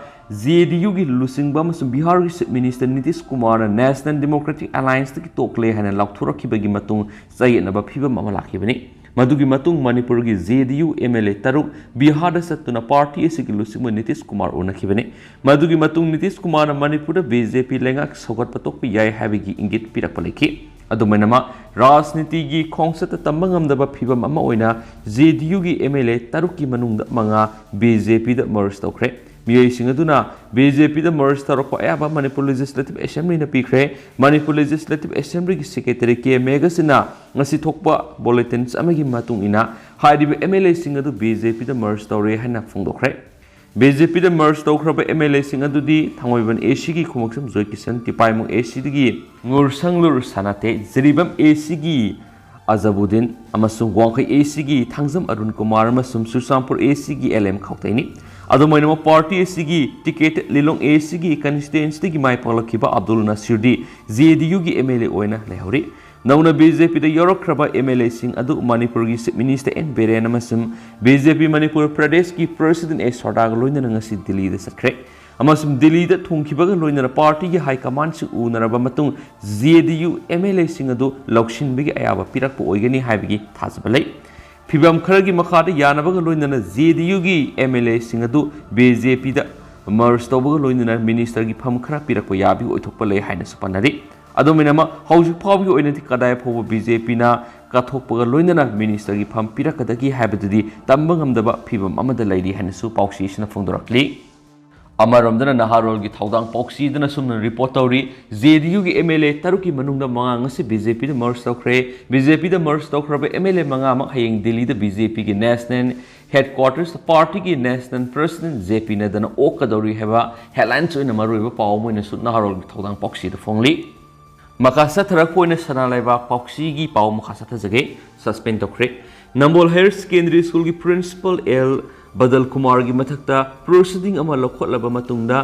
ꯖꯦ ꯗꯤ ꯌꯨꯒꯤ ꯂꯨꯆꯤꯡꯕ ꯑꯃꯁꯨꯡ ꯕꯤꯍꯥꯔꯒꯤ ꯆꯤꯐ ꯃꯤꯅꯤꯁꯇꯔ ꯅꯤꯇꯤꯁ ꯀꯨꯃꯥꯔꯅ ꯅꯦꯁꯅꯦꯜ ꯗꯦꯃꯣꯀ꯭ꯔꯦꯇꯤꯛ ꯑꯦꯂꯥꯏꯟꯁꯇꯒꯤ ꯇꯣꯛꯂꯦ ꯍꯥꯏꯅ ꯂꯥꯎꯊꯣꯔꯛꯈꯤꯕꯒꯤ ꯃꯇꯨꯡ ꯆꯌꯦꯠꯅꯕ ꯐꯤꯕꯝ ꯑꯃ ꯂꯥꯛꯈꯤꯕꯅꯤ꯫ ꯃꯗꯨꯒꯤ ꯃꯇꯨꯡ ꯃꯅꯤꯄꯨꯔꯒꯤ J D U M L A ꯇꯔꯨꯛ ꯕꯤꯍꯥꯔꯗ ꯆꯠꯇꯨꯅ ꯄꯥꯔꯇꯤ ꯑꯁꯤꯒꯤ ꯂꯨꯆꯤꯡꯕ ꯅꯤꯇꯤꯁ ꯀꯨꯃꯥꯔ ꯎꯅꯈꯤꯕꯅꯤ꯫ ꯃꯗꯨꯒꯤ ꯃꯇꯨꯡ ꯅꯤꯇꯤꯁ ꯀꯨꯃꯥꯔꯅ ꯃꯅꯤꯄꯨꯔꯗ ꯕꯤ ꯖꯦ ꯄꯤ ꯂꯩꯉꯥꯛ ꯁꯧꯒꯠꯄ ꯇꯣꯛꯄ ꯌꯥꯏ ꯍꯥꯏꯕꯒꯤ ꯏꯪꯒꯤꯠ ꯄꯤꯔꯛꯄ ꯂꯩꯈꯤ꯫ ꯑꯗꯨꯝ ꯑꯣꯏꯅꯃꯛ, ꯔꯥꯖꯅꯤꯇꯤꯒꯤ ꯈꯣꯡꯆꯠꯇ ꯇꯝꯕ ꯉꯝꯗꯕ ꯐꯤꯕꯝ ꯑꯃ ꯑꯣꯏꯅ ꯖꯦ ꯗꯤ ꯌꯨꯒꯤ ꯑꯦꯝ ꯑꯦꯜ ꯑꯦ ꯇꯔꯨꯛꯀꯤ ꯃꯅꯨꯡꯗ ꯃꯉꯥ ꯕꯤ ꯖꯦ ꯄꯤꯗ ꯃꯔꯖ ꯇꯧꯈ꯭ꯔꯦ꯫ ꯃꯤꯑꯣꯏꯁꯤꯡ ꯑꯗꯨꯅ ꯕꯤ ꯖꯦ ꯄꯤꯗ ꯃꯔꯖ ꯇꯧꯔꯛꯄ ꯑꯌꯥꯕ ꯃꯅꯤꯄꯨꯔ ꯂꯦꯖꯤꯁꯂꯦꯇꯤꯚ ꯑꯦꯁꯦꯝꯕ꯭ꯂꯤꯅ ꯄꯤꯈ꯭ꯔꯦ꯫ ꯃꯅꯤꯄꯨꯔ ꯂꯦꯖꯤꯁꯂꯦꯇꯤꯚ ꯑꯦꯁꯦꯝꯕ꯭ꯂꯤꯒꯤ ꯁꯦꯀ꯭ꯔꯦꯇꯔꯤ ꯀꯦ ꯃꯦꯘꯁꯤꯅ ꯉꯁꯤ ꯊꯣꯛꯄ ꯕꯨꯂꯦꯇꯤꯟꯁ ꯑꯃꯒꯤ ꯃꯇꯨꯡ ꯏꯟꯅ, ꯍꯥꯏꯔꯤꯕ ꯑꯦꯝ ꯑꯦꯜ ꯑꯦꯁꯤꯡ ꯑꯗꯨ ꯕꯤ ꯖꯦ ꯄꯤꯗ ꯃꯔꯖ ꯇꯧꯔꯦ ꯍꯥꯏꯅ ꯐꯣꯡꯗꯣꯛꯈ꯭ꯔꯦ꯫ ꯕꯤ ꯖꯦ ꯄꯤꯗ ꯃꯔꯖ ꯇꯧꯈ꯭ꯔꯕ ꯑꯦꯝ ꯑꯦꯜ ꯑꯦꯁꯤꯡ ꯑꯗꯨꯗꯤ ꯊꯥꯡꯃꯩꯕꯟ ꯑꯦ ꯁꯤꯒꯤ ꯈꯨꯃꯛꯁꯝ ꯖꯣꯏꯀꯤꯁꯟ, ꯇꯤꯄꯥꯏꯃꯨꯡ ꯑꯦ ꯁꯤꯗꯒꯤ ꯉꯨꯔꯁꯪꯂꯨꯔ ꯁꯅꯥꯇꯦ, ꯖꯤꯔꯤꯕꯥꯝ ꯑꯦ ꯁꯤꯒꯤ ꯑꯖꯕꯨꯗꯤꯟ ꯑꯃꯁꯨꯡ ꯋꯥꯡꯈꯩ ꯑꯦ ꯁꯤꯒꯤ ꯊꯥꯡꯖꯝ ꯑꯔꯨꯟ ꯀꯨꯃꯥꯔ ꯑꯃꯁꯨꯡ ꯆꯨꯔꯆꯥꯟꯄꯨꯔ ꯑꯦ ꯁꯤꯒꯤ ꯑꯦꯜ ꯑꯦꯝ ꯈꯧꯇꯩꯅꯤ꯫ ꯑꯗꯨꯝ ꯑꯣꯏꯅꯃꯛ, ꯄꯥꯔꯇꯤ ꯑꯁꯤꯒꯤ ꯇꯤꯀꯦꯠ ꯂꯤꯂꯣꯡ ꯑꯦ ꯁꯤꯒꯤ ꯀꯟꯁꯇꯤꯇ꯭ꯋꯦꯟꯁꯤꯗꯒꯤ ꯃꯥꯏ ꯄꯥꯛꯂꯛꯈꯤꯕ ꯑꯕꯗꯨꯜ ꯅꯁꯤꯔꯗꯤ ꯖꯦ ꯗꯤ ꯌꯨꯒꯤ ꯑꯦꯝ ꯑꯦꯜ ꯑꯦ ꯑꯣꯏꯅ ꯂꯩꯍꯧꯔꯤ꯫ ꯅꯧꯅ ꯕꯤ ꯖꯦ ꯄꯤꯗ ꯌꯥꯎꯔꯛꯈ꯭ꯔꯕ ꯑꯦꯝ ꯑꯦꯜ ꯑꯦꯁꯤꯡ ꯑꯗꯨ ꯃꯅꯤꯄꯨꯔꯒꯤ ꯆꯤꯐ ꯃꯤꯅꯤꯁꯇꯔ ꯑꯦꯟ ꯕꯤꯔꯦꯟ ꯑꯃꯁꯨꯡ ꯕꯤ ꯖꯦ ꯄꯤ ꯃꯅꯤꯄꯨꯔ ꯄ꯭ꯔꯗꯦꯁꯀꯤ ꯄ꯭ꯔꯁꯤꯗꯦꯟ ꯑꯦ ꯁꯣꯔꯗꯥꯒ ꯂꯣꯏꯅꯅ ꯉꯁꯤ ꯗꯤꯜꯂꯤꯗ ꯆꯠꯈ꯭ꯔꯦ ꯑꯃꯁꯨꯡ ꯗꯤꯜꯂꯤꯗ ꯊꯨꯡꯈꯤꯕꯒ ꯂꯣꯏꯅꯅ ꯄꯥꯔꯇꯤꯒꯤ ꯍꯥꯏ ꯀꯃꯥꯟꯗꯁꯤꯡ ꯎꯅꯔꯕ ꯃꯇꯨꯡ J D U M L ꯑꯦꯁꯤꯡ ꯑꯗꯨ ꯂꯧꯁꯤꯟꯕꯒꯤ ꯑꯌꯥꯕ ꯄꯤꯔꯛꯄ ꯑꯣꯏꯒꯅꯤ ꯍꯥꯏꯕꯒꯤ ꯊꯥꯖꯕ ꯂꯩ꯫ ꯐꯤꯚꯝ ꯈꯔꯒꯤ ꯃꯈꯥꯗ ꯌꯥꯅꯕꯒ ꯂꯣꯏꯅꯅ ꯖꯦ ꯗꯤ ꯌꯨꯒꯤ ꯑꯦꯝ ꯑꯦꯜ ꯑꯦꯁꯤꯡ ꯑꯗꯨ ꯕꯤ ꯖꯦ ꯄꯤꯗ ꯃꯔꯖ ꯇꯧꯕꯒ ꯂꯣꯏꯅꯅ ꯃꯤꯅꯤꯁꯇꯔꯒꯤ ꯐꯝ ꯈꯔ ꯄꯤꯔꯛꯄ ꯌꯥꯕꯒꯤ ꯑꯣꯏꯊꯣꯛꯄ ꯂꯩ ꯍꯥꯏꯅꯁꯨ ꯄꯟꯅꯔꯤ꯫ ꯑꯗꯨꯝ ꯑꯣꯏꯅꯃꯛ, ꯍꯧꯖꯤꯛ ꯐꯥꯎꯕꯒꯤ ꯑꯣꯏꯅꯗꯤ ꯀꯗꯥꯏ ꯐꯥꯎꯕ ꯕꯤ ꯖꯦ ꯄꯤꯅ ꯀꯠꯊꯣꯛꯄꯒ ꯂꯣꯏꯅꯅ ꯃꯤꯅꯤꯁꯇꯔꯒꯤ ꯐꯝ ꯄꯤꯔꯛꯀꯗꯒꯦ ꯍꯥꯏꯕꯗꯨꯗꯤ ꯇꯝꯕ ꯉꯝꯗꯕ ꯐꯤꯚꯝ ꯑꯃꯗ ꯂꯩꯔꯤ ꯍꯥꯏꯅꯁꯨ ꯄꯥꯎꯆꯦꯁꯤꯅ ꯐꯣꯡꯗꯣꯔꯛꯂꯤ꯫ ꯑꯃꯔꯣꯝꯗꯅ ꯅꯍꯥꯔꯣꯜꯒꯤ ꯊꯧꯗꯥꯡ ꯄꯥꯎꯆꯦꯗꯅ ꯁꯨꯝꯅ ꯔꯤꯄꯣꯔꯠ ꯇꯧꯔꯤ, ꯖꯦ ꯗꯤ ꯌꯨꯒꯤ ꯑꯦꯝ ꯑꯦꯜ ꯑꯦ ꯇꯔꯨꯛꯀꯤ ꯃꯅꯨꯡꯗ ꯃꯉꯥ ꯉꯁꯤ ꯕꯤ ꯖꯦ ꯄꯤꯗ ꯃꯔꯖ ꯇꯧꯈ꯭ꯔꯦ꯫ ꯕꯤ ꯖꯦ ꯄꯤꯗ ꯃꯔꯖ ꯇꯧꯈ꯭ꯔꯕ ꯑꯦꯝ ꯑꯦꯜ ꯑꯦ ꯃꯉꯥꯃꯛ ꯍꯌꯦꯡ ꯗꯤꯜꯂꯤꯗ ꯕꯤ ꯖꯦ ꯄꯤꯒꯤ ꯅꯦꯁꯅꯦꯜ ꯍꯦꯗꯀ꯭ꯋꯥꯇꯔꯁ ꯄꯥꯔꯇꯤꯒꯤ ꯅꯦꯁꯅꯦꯜ ꯄ꯭ꯔꯁꯤꯗꯦꯟ ꯖꯦ ꯄꯤ ꯅꯗ꯭ꯗꯥꯅ ꯑꯣꯛꯀꯗꯧꯔꯤ ꯍꯥꯏꯕ ꯍꯦꯗꯂꯥꯏꯟꯁ ꯑꯣꯏꯅ ꯃꯔꯨꯑꯣꯏꯕ ꯄꯥꯎ ꯑꯃ ꯑꯣꯏꯅꯁꯨ ꯅꯍꯥꯔꯣꯜꯒꯤ ꯊꯧꯗꯥꯡ ꯄꯥꯎꯆꯦꯗ ꯐꯣꯡꯂꯤ꯫ ꯃꯈꯥ ꯆꯠꯊꯔꯛꯄ ꯑꯣꯏꯅ ꯁꯅꯥ ꯂꯩꯕꯥꯛ ꯄꯥꯎꯆꯦꯒꯤ ꯄꯥꯎ ꯃꯈꯥ ꯆꯠꯊꯖꯒꯦ꯫ ꯁꯁꯄꯦꯟ ꯇꯧꯈ꯭ꯔꯦ꯫ ꯅꯝꯕꯣꯜ ꯍꯥꯌꯔ ꯁꯦꯀꯦꯟꯗꯔꯤ ꯁ꯭ꯀꯨꯜꯒꯤ ꯄ꯭ꯔꯤꯟꯁꯤꯄꯥꯜ ꯑꯦꯜ ꯕꯗꯜ ꯀꯨꯃꯥꯔꯒꯤ ꯃꯊꯛꯇ ꯄ꯭ꯔꯣꯁꯤꯗꯤꯡ ꯑꯃ ꯂꯧꯈꯠꯂꯕ ꯃꯇꯨꯡꯗ,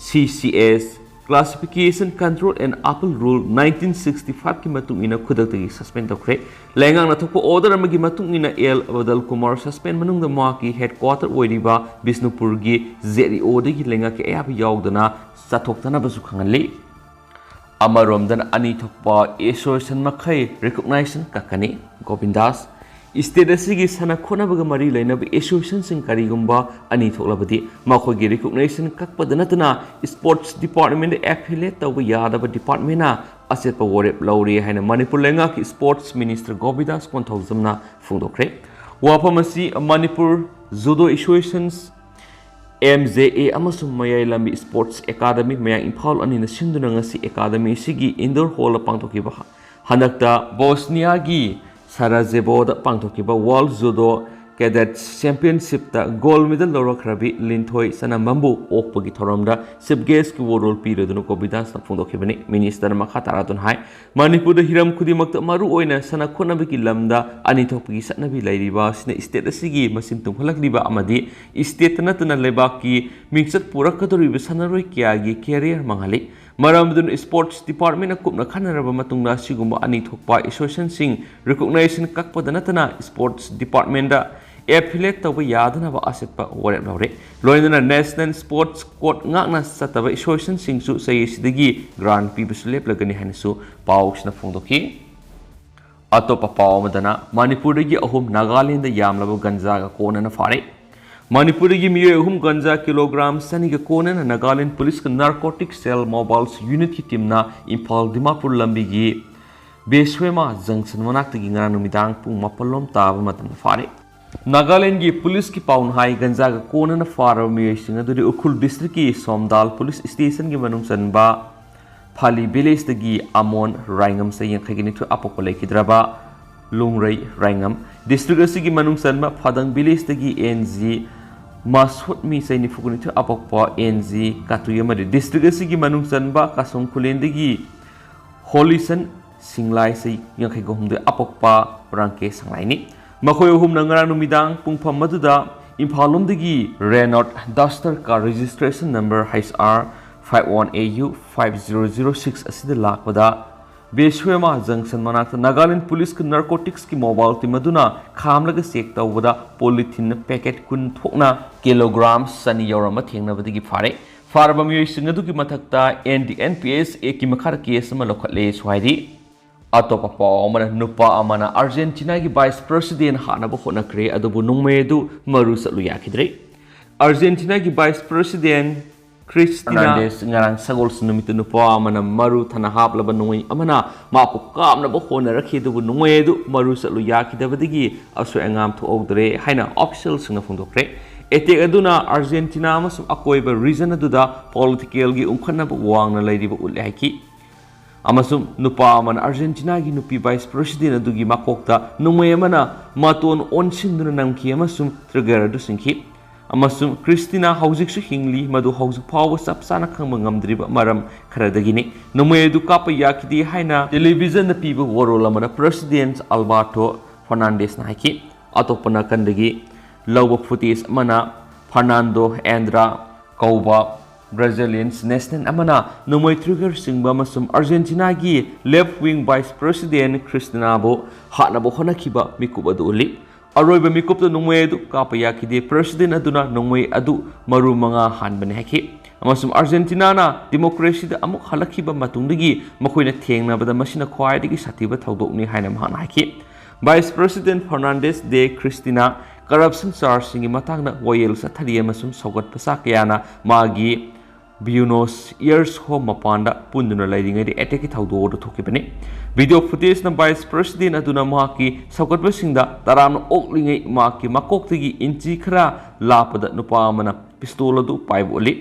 ꯁꯤ C S, Classification Control and Appeal Rule nineteen sixty five ꯀꯤ ꯃꯇꯨꯡ ꯏꯟꯅ ꯈꯨꯗꯛꯇꯒꯤ ꯁꯁꯄꯦꯟ ꯇꯧꯈ꯭ꯔꯦ꯫ ꯂꯩꯉꯥꯛꯅ ꯊꯣꯛꯄ ꯑꯣꯔꯗꯔ ꯑꯃꯒꯤ ꯃꯇꯨꯡ ꯏꯟꯅ ꯑꯦꯜ ꯕꯗꯜ ꯀꯨꯃꯥꯔ ꯁꯁꯄꯦꯟ ꯃꯅꯨꯡꯗ ꯃꯍꯥꯛꯀꯤ ꯍꯦꯗꯀ꯭ꯋꯥꯇꯔ ꯑꯣꯏꯔꯤꯕ ꯕꯤꯁꯅꯨꯄꯨꯔꯒꯤ ꯖꯦ ꯏ ꯑꯣꯗꯒꯤ ꯂꯩꯉꯥꯛꯀꯤ ꯑꯌꯥꯕ ꯌꯥꯎꯗꯅ ꯆꯠꯊꯣꯛꯇꯅꯕꯁꯨ ꯈꯪꯍꯜꯂꯤ꯫ ꯑꯃꯔꯣꯝꯗꯅ ꯑꯅꯤ ꯊꯣꯛꯄ ꯑꯦꯁꯣꯁꯤꯌꯦꯁꯟ ꯃꯈꯩ ꯔꯤꯀꯣꯛꯅꯥꯏꯖꯦꯁꯟ ꯀꯛꯀꯅꯤ꯫ ꯒꯣꯕꯤꯟꯗꯥꯁ, ꯁ꯭ꯇꯦꯠ ꯑꯁꯤꯒꯤ ꯁꯥꯟꯅ ꯈꯣꯠꯅꯕꯒ ꯃꯔꯤ ꯂꯩꯅꯕ ꯑꯦꯁꯣꯁꯤꯌꯦꯁꯟꯁꯤꯡ ꯀꯔꯤꯒꯨꯝꯕ ꯑꯅꯤ ꯊꯣꯛꯂꯕꯗꯤ ꯃꯈꯣꯏꯒꯤ ꯔꯤꯀꯣꯛꯅꯥꯏꯖꯦꯁꯟ ꯀꯛꯄꯗ ꯅꯠꯇꯅ ꯁ꯭ꯄꯣꯔꯠꯁ ꯗꯤꯄꯥꯔꯠꯃꯦꯟꯗ ꯑꯦꯐꯤꯂꯦꯠ ꯇꯧꯕ ꯌꯥꯗꯕ ꯗꯤꯄꯥꯔꯠꯃꯦꯟꯅ ꯑꯆꯦꯠꯄ ꯋꯥꯔꯦꯞ ꯂꯧꯔꯦ ꯍꯥꯏꯅ ꯃꯅꯤꯄꯨꯔ ꯂꯩꯉꯥꯛꯀꯤ ꯁ꯭ꯄꯣꯔꯠꯁ ꯃꯤꯅꯤꯁꯇꯔ ꯒꯣꯕꯤꯟꯗꯥꯁ ꯀꯣꯟꯊꯧꯖꯝꯅ ꯐꯣꯡꯗꯣꯛꯈ꯭ꯔꯦ꯫ ꯋꯥꯐꯝ ꯑꯁꯤ ꯃꯅꯤꯄꯨꯔ ꯖꯨꯗꯣ ꯑꯦꯁꯣꯁꯤꯌꯦꯁꯟꯁ, ꯑꯦꯝ ꯖꯦ ꯑꯦ, ꯑꯃꯁꯨꯡ ꯃꯌꯥꯏ ꯂꯝꯕꯤ ꯁ꯭ꯄꯣꯔꯠꯁ ꯑꯦꯀꯥꯗꯃꯤ, ꯃꯌꯥꯡ ꯏꯝꯐꯥꯜ ꯑꯅꯤꯅ ꯁꯤꯟꯗꯨꯅ ꯉꯁꯤ ꯑꯦꯀꯥꯗꯃꯤ ꯑꯁꯤꯒꯤ ꯏꯟꯗꯣꯔ ꯍꯣꯜꯗ ꯄꯥꯡꯊꯣꯛꯈꯤꯕ ꯍ-, ꯍꯟꯗꯛꯇ ꯕꯣꯁꯅꯤꯌꯥꯒꯤ ꯁꯔꯥꯖꯦꯕꯣꯗ ꯄꯥꯡꯊꯣꯛꯈꯤꯕ world judo Cadets Championshipꯇ gold medal ꯂꯧꯔꯛꯈ꯭ꯔꯕꯤ ꯂꯤꯟꯊꯣꯏ ꯆꯅꯝꯕꯝꯕꯨ ꯑꯣꯛꯄꯒꯤ ꯊꯧꯔꯝꯗ chief guestꯀꯤ ꯋꯥꯔꯣꯜ ꯄꯤꯔꯗꯨꯅ ꯀꯣꯕꯤꯗꯥꯁꯅ ꯐꯣꯡꯗꯣꯛꯈꯤꯕꯅꯤ꯫ Ministerꯅ ꯃꯈꯥ ꯇꯥꯔꯗꯨꯅ ꯍꯥꯏ, ꯃꯅꯤꯄꯨꯔꯗ ꯍꯤꯔꯝ ꯈꯨꯗꯤꯡꯃꯛꯇ ꯃꯔꯨ ꯑꯣꯏꯅ ꯁꯥꯟꯅ ꯈꯣꯠꯅꯕꯒꯤ ꯂꯝꯗ ꯑꯅꯤ ꯊꯣꯛꯄꯒꯤ ꯆꯠꯅꯕꯤ ꯂꯩꯔꯤꯕ ꯑꯁꯤꯅ state ꯑꯁꯤꯒꯤ ꯃꯁꯤꯡ ꯇꯨꯝꯍꯜꯂꯛꯂꯤꯕ ꯑꯃꯗꯤ stateꯇ ꯅꯠꯇꯅ ꯂꯩꯕꯥꯛꯀꯤ ꯃꯤꯡꯆꯠ ꯄꯨꯔꯛꯀꯗꯧꯔꯤꯕ ꯁꯥꯟꯅꯔꯣꯏ ꯀꯌꯥꯒꯤ career ꯃꯥꯡꯍꯜꯂꯤ꯫ ꯃꯔꯝ ꯑꯗꯨꯅ sports departmentꯅ ꯀꯨꯞꯅ ꯈꯟꯅꯔꯕ ꯃꯇꯨꯡꯗ ꯑꯁꯤꯒꯨꯝꯕ ꯑꯅꯤ ꯊꯣꯛꯄ associationꯁꯤꯡ recognition ꯀꯛꯄꯗ ꯅꯠꯇꯅ sports departmentꯗ affiliate ꯇꯧꯕ ꯌꯥꯗꯅꯕ ꯑꯆꯦꯠꯄ ꯋꯥꯔꯦꯞ ꯂꯧꯔꯦ꯫ ꯂꯣꯏꯅꯅ national sports code ꯉꯥꯛꯅ ꯆꯠꯇꯕ associationꯁꯤꯡꯁꯨ ꯆꯍꯤ ꯑꯁꯤꯗꯒꯤ grant ꯄꯤꯕꯁꯨ ꯂꯦꯞꯂꯒꯅꯤ ꯍꯥꯏꯅꯁꯨ ꯄꯥꯎꯁꯤꯅ ꯐꯣꯡꯗꯣꯛꯈꯤ꯫ ꯑꯇꯣꯞꯄ ꯄꯥꯎ ꯑꯃꯗꯅ ꯃꯅꯤꯄꯨꯔꯗꯒꯤ ꯑꯍꯨꯝ ꯅꯥꯒꯥꯂꯦꯟꯗ ꯌꯥꯝꯂꯕ ꯒꯟꯖꯥꯒ ꯀꯣꯟꯅꯅ ꯐꯥꯔꯦ꯫ ꯃꯅꯤꯄꯨꯔꯗꯒꯤ ꯃꯤꯑꯣꯏ ꯑꯍꯨꯝ ꯒꯟꯖꯥ kilogram ꯆꯅꯤꯒ ꯀꯣꯟꯅꯅ Nagaland ꯄꯨꯂꯤꯁꯀ narcotic cell mobile unitꯀꯤ teamꯅ Imphal Dimapur ꯂꯝꯕꯤꯒꯤ ꯕꯦꯁ꯭ꯋꯦꯃꯥ junction ꯃꯅꯥꯛꯇꯒꯤ ꯉꯔꯥꯡ ꯅꯨꯃꯤꯗꯥꯡ ꯄꯨꯡ ꯃꯥꯄꯜ ꯂꯣꯝ ꯇꯥꯕ ꯃꯇꯝꯗ ꯐꯥꯔꯦ꯫ ꯅꯥꯒꯥꯂꯦꯟꯒꯤ ꯄꯨꯂꯤꯁꯀꯤ ꯄꯥꯎꯅ ꯍꯥꯏ, ꯒꯟꯖꯥꯒ ꯀꯣꯟꯅꯅ ꯐꯥꯔꯕ ꯃꯤꯑꯣꯏꯁꯤꯡ ꯑꯗꯨꯗꯤ ꯎꯈ꯭ꯔꯨꯜ districtꯀꯤ ꯁꯣꯝꯗꯥꯜ ꯄꯨꯂꯤꯁ stationꯒꯤ ꯃꯅꯨꯡ ꯆꯟꯕ ꯐꯥꯂꯤ villageꯇꯒꯤ ꯑꯃꯣꯟ ꯔꯥꯏꯉꯝ ꯆꯍꯤ ꯌꯥꯡꯈꯩꯒ ꯅꯤꯊꯣꯏ ꯑꯄꯣꯛꯄ ꯂꯩꯈꯤꯗ꯭ꯔꯕ ꯂꯣꯡꯔꯩ ꯔꯥꯏꯉꯝ, district ꯑꯁꯤꯒꯤ ꯃꯅꯨꯡ ꯆꯟꯕ ꯐꯥꯗꯪ villageꯇꯒꯤ ꯑꯦꯟ ꯖꯤ ꯃꯥꯁꯣꯠꯃꯤ ꯆꯍꯤ ꯅꯤꯐꯨꯒ ꯅꯤꯊꯣꯏ ꯑꯄꯣꯛꯄ ꯑꯦꯟ ꯖꯤ ꯀꯥꯇꯨꯏ ꯑꯃꯗꯤ district ꯑꯁꯤꯒꯤ ꯃꯅꯨꯡ ꯆꯟꯕ ꯀꯥꯁꯣꯡ ꯈꯨꯂꯦꯟꯗꯒꯤ ꯍꯣꯂꯤꯁꯟ ꯁꯤꯡꯂꯥꯏ ꯆꯍꯤ ꯌꯥꯡꯈꯩꯒ ꯍꯨꯝꯗꯣꯏ ꯑꯄꯣꯛꯄ ꯄꯣꯔꯥꯡꯀꯦ ꯁꯪꯂꯥꯏꯅꯤ꯫ ꯃꯈꯣꯏ ꯑꯍꯨꯝꯅ ꯉꯔꯥꯡ ꯅꯨꯃꯤꯗꯥꯡ ꯄꯨꯡꯐꯝ ꯑꯗꯨꯗ ꯏꯝꯐꯥꯜ ꯂꯣꯝꯗꯒꯤ Renault Duster car registration number H R five one A U five zero zero six ꯑꯁꯤꯗ ꯂꯥꯛꯄꯗ ꯕꯦꯁ꯭ꯋꯦꯃꯥ junction ꯃꯅꯥꯛꯇ ꯅꯥꯒꯥꯂꯦꯟ ꯄꯨꯂꯤꯁꯀꯤ narcoticsꯀꯤ mobile team ꯑꯗꯨꯅ ꯈꯥꯝꯂꯒ check ꯇꯧꯕꯗ polythene packet ꯀꯨꯟ ꯊꯣꯛꯅ kilogram ꯆꯅꯤ ꯌꯧꯔꯝꯕ ꯊꯦꯡꯅꯕꯗꯒꯤ ꯐꯥꯔꯦ꯫ ꯐꯥꯔꯕ ꯃꯤꯑꯣꯏꯁꯤꯡ ꯑꯗꯨꯒꯤ ꯃꯊꯛꯇ ꯑꯦꯟ ꯗꯤ ꯑꯦꯟ ꯄꯤ ꯑꯦꯁ ꯑꯦꯛꯀꯤ ꯃꯈꯥꯗ case ꯑꯃ ꯂꯧꯈꯠꯂꯦꯁꯨ ꯍꯥꯏꯔꯤ꯫ ꯑꯇꯣꯞꯄ ꯄꯥꯎ ꯑꯃꯅ, ꯅꯨꯄꯥ ꯑꯃꯅ ꯑꯥꯔꯖꯦꯟꯇꯤꯅꯥꯒꯤ vice president ꯍꯥꯠꯅꯕ ꯍꯣꯠꯅꯈ꯭ꯔꯦ, ꯑꯗꯨꯕꯨ ꯅꯣꯡꯃꯩ ꯑꯗꯨ ꯃꯔꯨ ꯆꯠꯂꯨ ꯌꯥꯈꯤꯗ꯭ꯔꯦ꯫ ꯑꯥꯔꯖꯦꯟꯇꯤꯅꯥꯒꯤ vice president ꯈ꯭ꯔꯤꯁꯇꯤꯅꯥ ꯐꯔꯅꯥꯟꯗꯦꯁ ꯉꯔꯥꯡ ꯁꯒꯣꯜꯁꯦꯟ ꯅꯨꯃꯤꯠꯇ ꯅꯨꯄꯥ ꯑꯃꯅ ꯃꯔꯨ ꯊꯅ ꯍꯥꯞꯂꯕ ꯅꯣꯡꯃꯩ ꯑꯃꯅ ꯃꯍꯥꯛꯄꯨ ꯀꯥꯞꯅꯕ ꯍꯣꯠꯅꯔꯛꯈꯤ, ꯑꯗꯨꯕꯨ ꯅꯣꯡꯃꯩ ꯑꯗꯨ ꯃꯔꯨ ꯆꯠꯂꯨ ꯌꯥꯈꯤꯗꯕꯗꯒꯤ ꯑꯁꯣꯏ ꯑꯉꯥꯝ ꯊꯣꯛꯍꯧꯗ꯭ꯔꯦ ꯍꯥꯏꯅ officialꯁꯤꯡꯅ ꯐꯣꯡꯗꯣꯛꯈ꯭ꯔꯦ꯫ Attack ꯑꯗꯨꯅ ꯑꯥꯔꯖꯦꯟꯇꯤꯅꯥ ꯑꯃꯁꯨꯡ ꯑꯀꯣꯏꯕ region ꯑꯗꯨꯗ politicalꯒꯤ ꯎꯪꯈꯠꯅꯕ ꯋꯥꯡꯅ ꯂꯩꯔꯤꯕ ꯎꯠꯂꯦ ꯍꯥꯏꯈꯤ꯫ ꯑꯃꯁꯨꯡ ꯅꯨꯄꯥ ꯑꯃꯅ ꯑꯥꯔꯖꯦꯟꯇꯤꯅꯥꯒꯤ ꯅꯨꯄꯤ vice president ꯑꯗꯨꯒꯤ ꯃꯀꯣꯛꯇ ꯅꯣꯡꯃꯩ ꯑꯃꯅ ꯃꯇꯣꯟ ꯑꯣꯟꯁꯤꯟꯗꯨꯅ ꯅꯝꯈꯤ ꯑꯃꯁꯨꯡ trigger ꯑꯗꯨ ꯁꯤꯡꯈꯤ꯫ ꯑꯃꯁꯨꯡ ꯀ꯭ꯔꯤꯁꯇꯤꯅꯥ ꯍꯧꯖꯤꯛꯁꯨ ꯍꯤꯡꯂꯤ, ꯃꯗꯨ ꯍꯧꯖꯤꯛ ꯐꯥꯎꯕ ꯆꯞ ꯆꯥꯅ ꯈꯪꯕ ꯉꯝꯗ꯭ꯔꯤꯕ ꯃꯔꯝ ꯈꯔꯗꯒꯤꯅꯤ꯫ ꯅꯣꯡꯃꯩ ꯑꯗꯨ ꯀꯥꯞꯄ ꯌꯥꯈꯤꯗꯦ ꯍꯥꯏꯅ television ꯗ ꯄꯤꯕ ꯋꯥꯔꯣꯜ ꯑꯃꯗ President Alberto Fernandez ꯅ ꯍꯥꯏꯈꯤ꯫ ꯑꯇꯣꯞꯄ ꯅꯥꯀꯟꯗꯒꯤ ꯂꯧꯕ footage ꯑꯃꯅ Fernando Andrade ꯀꯧꯕ Brazilian national ꯑꯃꯅ ꯅꯣꯡꯃꯩ trigger ꯁꯤꯡꯕ ꯑꯃꯁꯨꯡ ꯑꯥꯔꯖꯦꯟꯇꯤꯅꯥꯒꯤ left wing vice president ꯀ꯭ꯔꯤꯁꯇꯤꯅꯥꯕꯨ ꯍꯥꯠꯅꯕ ꯍꯣꯠꯅꯈꯤꯕ ꯃꯤꯀꯨꯞ ꯑꯗꯨ ꯎꯠꯂꯤ꯫ ꯑꯔꯣꯏꯕ ꯃꯤꯀꯨꯞꯇ ꯅꯣꯡꯃꯩ ꯑꯗꯨ ꯀꯥꯞꯄ ꯌꯥꯈꯤꯗꯦ꯫ President ꯑꯗꯨꯅ ꯅꯣꯡꯃꯩ ꯑꯗꯨ ꯃꯔꯨ ꯃꯉꯥ ꯍꯥꯟꯕꯅꯤ ꯍꯥꯏꯈꯤ꯫ ꯑꯃꯁꯨꯡ ꯑꯥꯔꯖꯦꯟꯇꯤꯅꯥꯅ democracy ꯗ ꯑꯃꯨꯛ ꯍꯜꯂꯛꯈꯤꯕ ꯃꯇꯨꯡꯗꯒꯤ ꯃꯈꯣꯏꯅ ꯊꯦꯡꯅꯕꯗ ꯃꯁꯤꯅ ꯈ꯭ꯋꯥꯏꯗꯒꯤ ꯁꯥꯊꯤꯕ ꯊꯧꯗꯣꯛꯅꯤ ꯍꯥꯏꯅ ꯃꯍꯥꯛꯅ ꯍꯥꯏꯈꯤ꯫ Vice President Fernandez de Cristina corruption charge ꯁꯤꯡꯒꯤ ꯃꯇꯥꯡꯗ ꯋꯥꯌꯦꯜ ꯆꯠꯊꯔꯤ ꯑꯃꯁꯨꯡ ꯁꯧꯒꯠꯄ ꯆꯥ ꯀꯌꯥꯅ ꯃꯥꯒꯤ Buenos Aires home ꯃꯄꯥꯟꯗ ꯄꯨꯟꯗꯨꯅ ꯂꯩꯔꯤꯉꯩꯗ attack ꯀꯤ ꯊꯧꯗꯣꯛ ꯑꯗꯨ ꯊꯣꯛꯈꯤꯕꯅꯤ꯫ Video footage ꯅ vice president ꯑꯗꯨꯅ ꯃꯍꯥꯛꯀꯤ ꯁꯧꯒꯠꯄꯁꯤꯡꯗ ꯇꯔꯥꯝꯅ ꯑꯣꯛꯂꯤꯉꯩ ꯃꯍꯥꯛꯀꯤ ꯃꯀꯣꯛꯇꯒꯤ inch ꯈꯔ ꯂꯥꯞꯄꯗ ꯅꯨꯄꯥ ꯑꯃꯅ pistol ꯑꯗꯨ ꯄꯥꯏꯕ ꯎꯠꯂꯤ꯫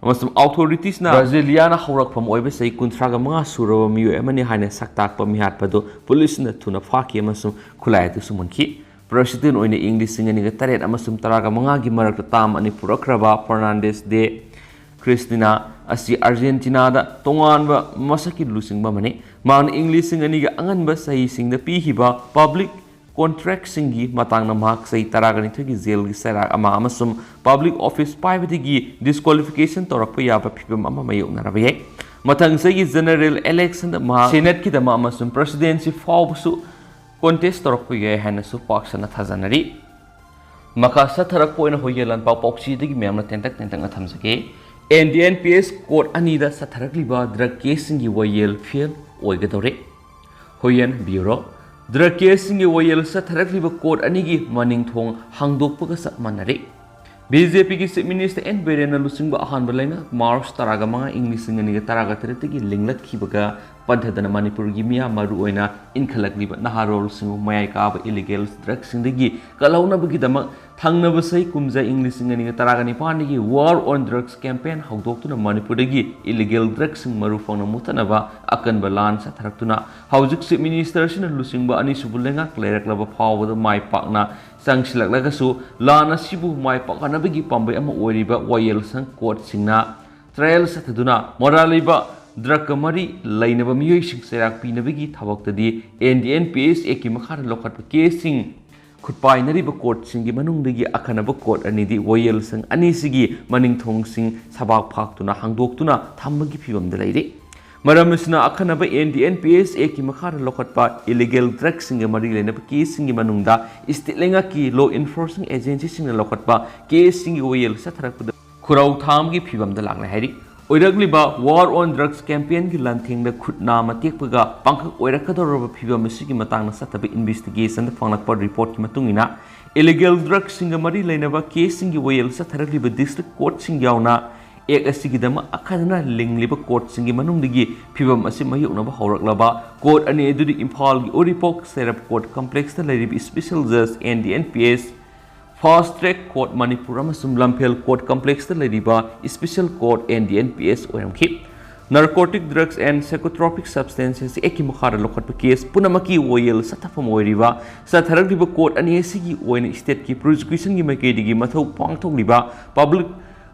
ꯑꯃꯁꯨꯡ authorities ꯅ Brasilia ꯅ ꯍꯧꯔꯛꯐꯝ ꯑꯣꯏꯕ ꯆꯍꯤ ꯀꯨꯟꯊ꯭ꯔꯥꯒ ꯃꯉꯥ ꯁꯨꯔꯕ ꯃꯤꯑꯣꯏ ꯑꯃꯅꯤ ꯍꯥꯏꯅ ꯁꯛꯇꯥꯛꯄ ꯃꯤꯍꯥꯠꯄ ꯑꯗꯨ police ꯅ ꯊꯨꯅ ꯐꯥꯈꯤ ꯑꯃꯁꯨꯡ ꯈꯨꯠꯂꯥꯏ ꯑꯗꯨꯁꯨ ꯃꯨꯟꯈꯤ꯫ President ꯑꯣꯏꯅ ꯏꯪ ꯂꯤꯁꯤꯡ ꯑꯅꯤꯒ ꯇꯔꯦꯠ ꯑꯃꯁꯨꯡ ꯇꯔꯥꯒ ꯃꯉꯥꯒꯤ ꯃꯔꯛꯇ term ꯑꯅꯤ ꯄꯨꯔꯛꯈ꯭ꯔꯕ Fernandez de Cristina ꯑꯁꯤ ꯑꯥꯔꯖꯦꯟꯇꯤꯅꯥꯗ ꯇꯣꯉꯥꯟꯕ ꯃꯁꯛꯀꯤ ꯂꯨꯆꯤꯡꯕ ꯑꯃꯅꯤ꯫ ꯃꯍꯥꯛꯅ ꯏꯪ ꯂꯤꯁꯤꯡ ꯑꯅꯤꯒ ꯑꯉꯟꯕ ꯆꯍꯤꯁꯤꯡꯗ ꯄꯤꯈꯤꯕ public contract ꯁꯤꯡꯒꯤ ꯃꯇꯥꯡꯗ ꯃꯍꯥꯛ ꯆꯍꯤ ꯇꯔꯥꯒ ꯅꯤꯊꯣꯏꯒꯤ jail ꯒꯤ ꯆꯩꯔꯥꯛ ꯑꯃ ꯑꯃꯁꯨꯡ public office ꯄꯥꯏꯕꯗꯒꯤ disqualification ꯇꯧꯔꯛꯄ ꯌꯥꯕ ꯐꯤꯚꯝ ꯑꯃ ꯃꯥꯌꯣꯛꯅꯔꯕ ꯌꯥꯏ꯫ ꯃꯊꯪ ꯆꯍꯤꯒꯤ general election ꯗ ꯃꯍꯥꯛ Senate ꯀꯤꯗꯃꯛ ꯑꯃꯁꯨꯡ presidency ꯐꯥꯎꯕꯁꯨ contest ꯇꯧꯔꯛꯄ ꯌꯥꯏ ꯍꯥꯏꯅꯁꯨ ꯄꯥꯛ ꯁꯟꯅ ꯊꯥꯖꯅꯔꯤ꯫ ꯃꯈꯥ ꯆꯠꯊꯔꯛꯄ ꯑꯣꯏꯅ ꯍꯣꯌꯦꯜ ꯂꯥꯟꯄꯥꯎ ꯄꯥꯎꯆꯦꯗꯒꯤ ꯃꯌꯥꯝꯅ ꯇꯦꯟꯇꯛ ꯇꯦꯟꯇꯛꯅ ꯊꯝꯖꯒꯦ꯫ N D N P S court ꯑꯅꯤꯗ ꯆꯠꯊꯔꯛꯂꯤꯕ drug case ꯁꯤꯡꯒꯤ ꯋꯥꯌꯦꯜ fail ꯑꯣꯏꯒꯗꯧꯔꯦ꯫ ꯍꯣꯌꯦꯟ bureau, drug case ꯁꯤꯡꯒꯤ ꯋꯥꯌꯦꯜ ꯆꯠꯊꯔꯛꯂꯤꯕ court ꯑꯅꯤꯒꯤ ꯃꯅꯤꯡ ꯊꯣꯡ ꯍꯥꯡꯗꯣꯛꯄꯒ ꯆꯞ ꯃꯥꯟꯅꯔꯦ꯫ B J P ꯒꯤ Chief Minister N Biren ꯅ ꯂꯨꯆꯤꯡꯕ ꯑꯍꯥꯟꯕ ꯂꯩꯉꯥꯛ March ꯇꯔꯥꯒ ꯃꯉꯥ ꯏꯪ ꯂꯤꯁꯤꯡ ꯑꯅꯤꯒ ꯇꯔꯥꯒ ꯇꯔꯦꯠꯇꯒꯤ ꯂꯤꯡꯂꯛꯈꯤꯕꯒ ꯄꯟꯊꯗꯅ ꯃꯅꯤꯄꯨꯔꯒꯤ ꯃꯤꯌꯥꯝ, ꯃꯔꯨꯑꯣꯏꯅ ꯏꯟꯈꯠꯂꯛꯂꯤꯕ ꯅꯍꯥꯔꯣꯜꯁꯤꯡꯕꯨ ꯃꯌꯥꯏ ꯀꯥꯕ illegal drug ꯁꯤꯡꯗꯒꯤ ꯀꯜꯍꯧꯅꯕꯒꯤꯗꯃꯛ ꯊꯪꯅꯕ ꯆꯍꯤ ꯀꯨꯝꯖꯥ ꯏꯪ ꯂꯤꯁꯤꯡ ꯑꯅꯤꯒ ꯇꯔꯥꯒ ꯅꯤꯄꯥꯟꯗꯒꯤ War on Drugs campaign ꯍꯧꯗꯣꯛꯇꯨꯅ ꯃꯅꯤꯄꯨꯔꯗꯒꯤ illegal drugꯁꯤꯡ ꯃꯔꯨ ꯐꯪꯅ ꯃꯨꯠꯊꯠꯅꯕ ꯑꯀꯟꯕ ꯂꯥꯟ ꯆꯠꯊꯔꯛꯇꯨꯅ ꯍꯧꯖꯤꯛ Chief Minister ꯑꯁꯤꯅ ꯂꯨꯆꯤꯡꯕ ꯑꯅꯤꯁꯨꯕ ꯂꯩꯉꯥꯛ ꯂꯩꯔꯛꯂꯕ ꯐꯥꯎꯕꯗ ꯃꯥꯏ ꯄꯥꯛꯅ ꯆꯪꯁꯤꯜꯂꯛꯂꯒꯁꯨ ꯂꯥꯟ ꯑꯁꯤꯕꯨ ꯃꯥꯏ ꯄꯥꯛꯍꯟꯅꯕꯒꯤ ꯄꯥꯝꯕꯩ ꯑꯃ ꯑꯣꯏꯔꯤꯕ ꯋꯥꯌꯦꯜ ꯁꯪ courtꯁꯤꯡꯅ trial ꯆꯠꯊꯗꯨꯅ ꯃꯔꯥꯜ ꯂꯩꯕ drugꯀ ꯃꯔꯤ ꯂꯩꯅꯕ ꯃꯤꯑꯣꯏꯁꯤꯡ ꯆꯩꯔꯥꯛ ꯄꯤꯅꯕꯒꯤ ꯊꯕꯛꯇꯗꯤ N D N P S Actꯀꯤ ꯃꯈꯥꯗ ꯂꯧꯈꯠꯄ caseꯁꯤꯡ ꯈꯨꯠꯄꯥꯏꯅꯔꯤꯕ courtꯁꯤꯡꯒꯤ ꯃꯅꯨꯡꯗꯒꯤ ꯑꯈꯟꯅꯕ court ꯑꯅꯤꯗꯤ ꯋꯥꯌꯦꯜ ꯁꯪ ꯑꯅꯤꯁꯤꯒꯤ ꯃꯅꯤꯡ ꯊꯣꯡꯁꯤꯡ ꯁꯕꯥꯛ ꯐꯥꯛꯇꯨꯅ ꯍꯥꯡꯗꯣꯛꯇꯨꯅ ꯊꯝꯕꯒꯤ ꯐꯤꯕꯝꯗ ꯂꯩꯔꯤ꯫ ꯃꯔꯝ ꯑꯁꯤꯅ ꯑꯈꯟꯅꯕ N D N P S Actꯀꯤ ꯃꯈꯥꯗ ꯂꯧꯈꯠꯄ illegal drugꯁꯤꯡꯒ ꯃꯔꯤ ꯂꯩꯅꯕ caseꯁꯤꯡꯒꯤ ꯃꯅꯨꯡꯗ state ꯂꯩꯉꯥꯛꯀꯤ law enforcing agencyꯁꯤꯡꯅ ꯂꯧꯈꯠꯄ caseꯁꯤꯡꯒꯤ ꯋꯥꯌꯦꯜ ꯆꯠꯊꯔꯛꯄꯗ ꯈꯨꯔꯧ ꯊꯥꯡꯕꯒꯤ ꯐꯤꯕꯝꯗ ꯂꯥꯛꯂꯦ ꯍꯥꯏꯔꯤ꯫ ꯑꯣꯏꯔꯛꯂꯤꯕ War on Drugs campaignꯒꯤ ꯂꯥꯟꯊꯦꯡꯗ ꯈꯨꯠ ꯅꯥꯝꯃ ꯇꯦꯛꯄꯒ ꯄꯥꯡꯈꯛ ꯑꯣꯏꯔꯛꯀꯗꯧꯔꯕ ꯐꯤꯕꯝ ꯑꯁꯤꯒꯤ ꯃꯇꯥꯡꯗ ꯆꯠꯊꯕ investigationꯗ ꯐꯪꯂꯛꯄ reportꯀꯤ ꯃꯇꯨꯡ ꯏꯟꯅ, illegal drugꯁꯤꯡꯒ ꯃꯔꯤ ꯂꯩꯅꯕ caseꯁꯤꯡꯒꯤ ꯋꯥꯌꯦꯜ ꯆꯠꯊꯔꯛꯂꯤꯕ district courtꯁꯤꯡ ꯌꯥꯎꯅ act ꯑꯁꯤꯒꯤꯗꯃꯛ ꯑꯈꯟꯅꯅ ꯂꯤꯡꯂꯤꯕ courtꯁꯤꯡꯒꯤ ꯃꯅꯨꯡꯗꯒꯤ ꯐꯤꯕꯝ ꯑꯁꯤ ꯃꯥꯌꯣꯛꯅꯕ ꯍꯧꯔꯛꯂꯕ court ꯑꯅꯤ ꯑꯗꯨꯗꯤ ꯏꯝꯐꯥꯜꯒꯤ ꯎꯔꯤꯄꯣꯛ ꯁꯦꯔꯞ court complexꯇ ꯂꯩꯔꯤꯕ special judge N D N P S, fast track court Manipur ꯑꯃꯁꯨꯡ ꯂꯝꯐꯦꯜ court complexꯇ ꯂꯩꯔꯤꯕ special court N D N P S ꯑꯣꯏꯔꯝꯈꯤ꯫ Narcotic Drugs and Psychotropic Substances Actꯀꯤ ꯃꯈꯥꯗ ꯂꯧꯈꯠꯄ case ꯄꯨꯝꯅꯃꯛꯀꯤ ꯋꯥꯌꯦꯜ ꯆꯠꯊꯐꯝ ꯑꯣꯏꯔꯤꯕ ꯆꯠꯊꯔꯛꯂꯤꯕ court ꯑꯅꯤ ꯑꯁꯤꯒꯤ ꯑꯣꯏꯅ stateꯀꯤ prosecutionꯒꯤ ꯃꯥꯏꯀꯩꯗꯒꯤ ꯃꯊꯧ ꯄꯥꯡꯊꯣꯛꯂꯤꯕ public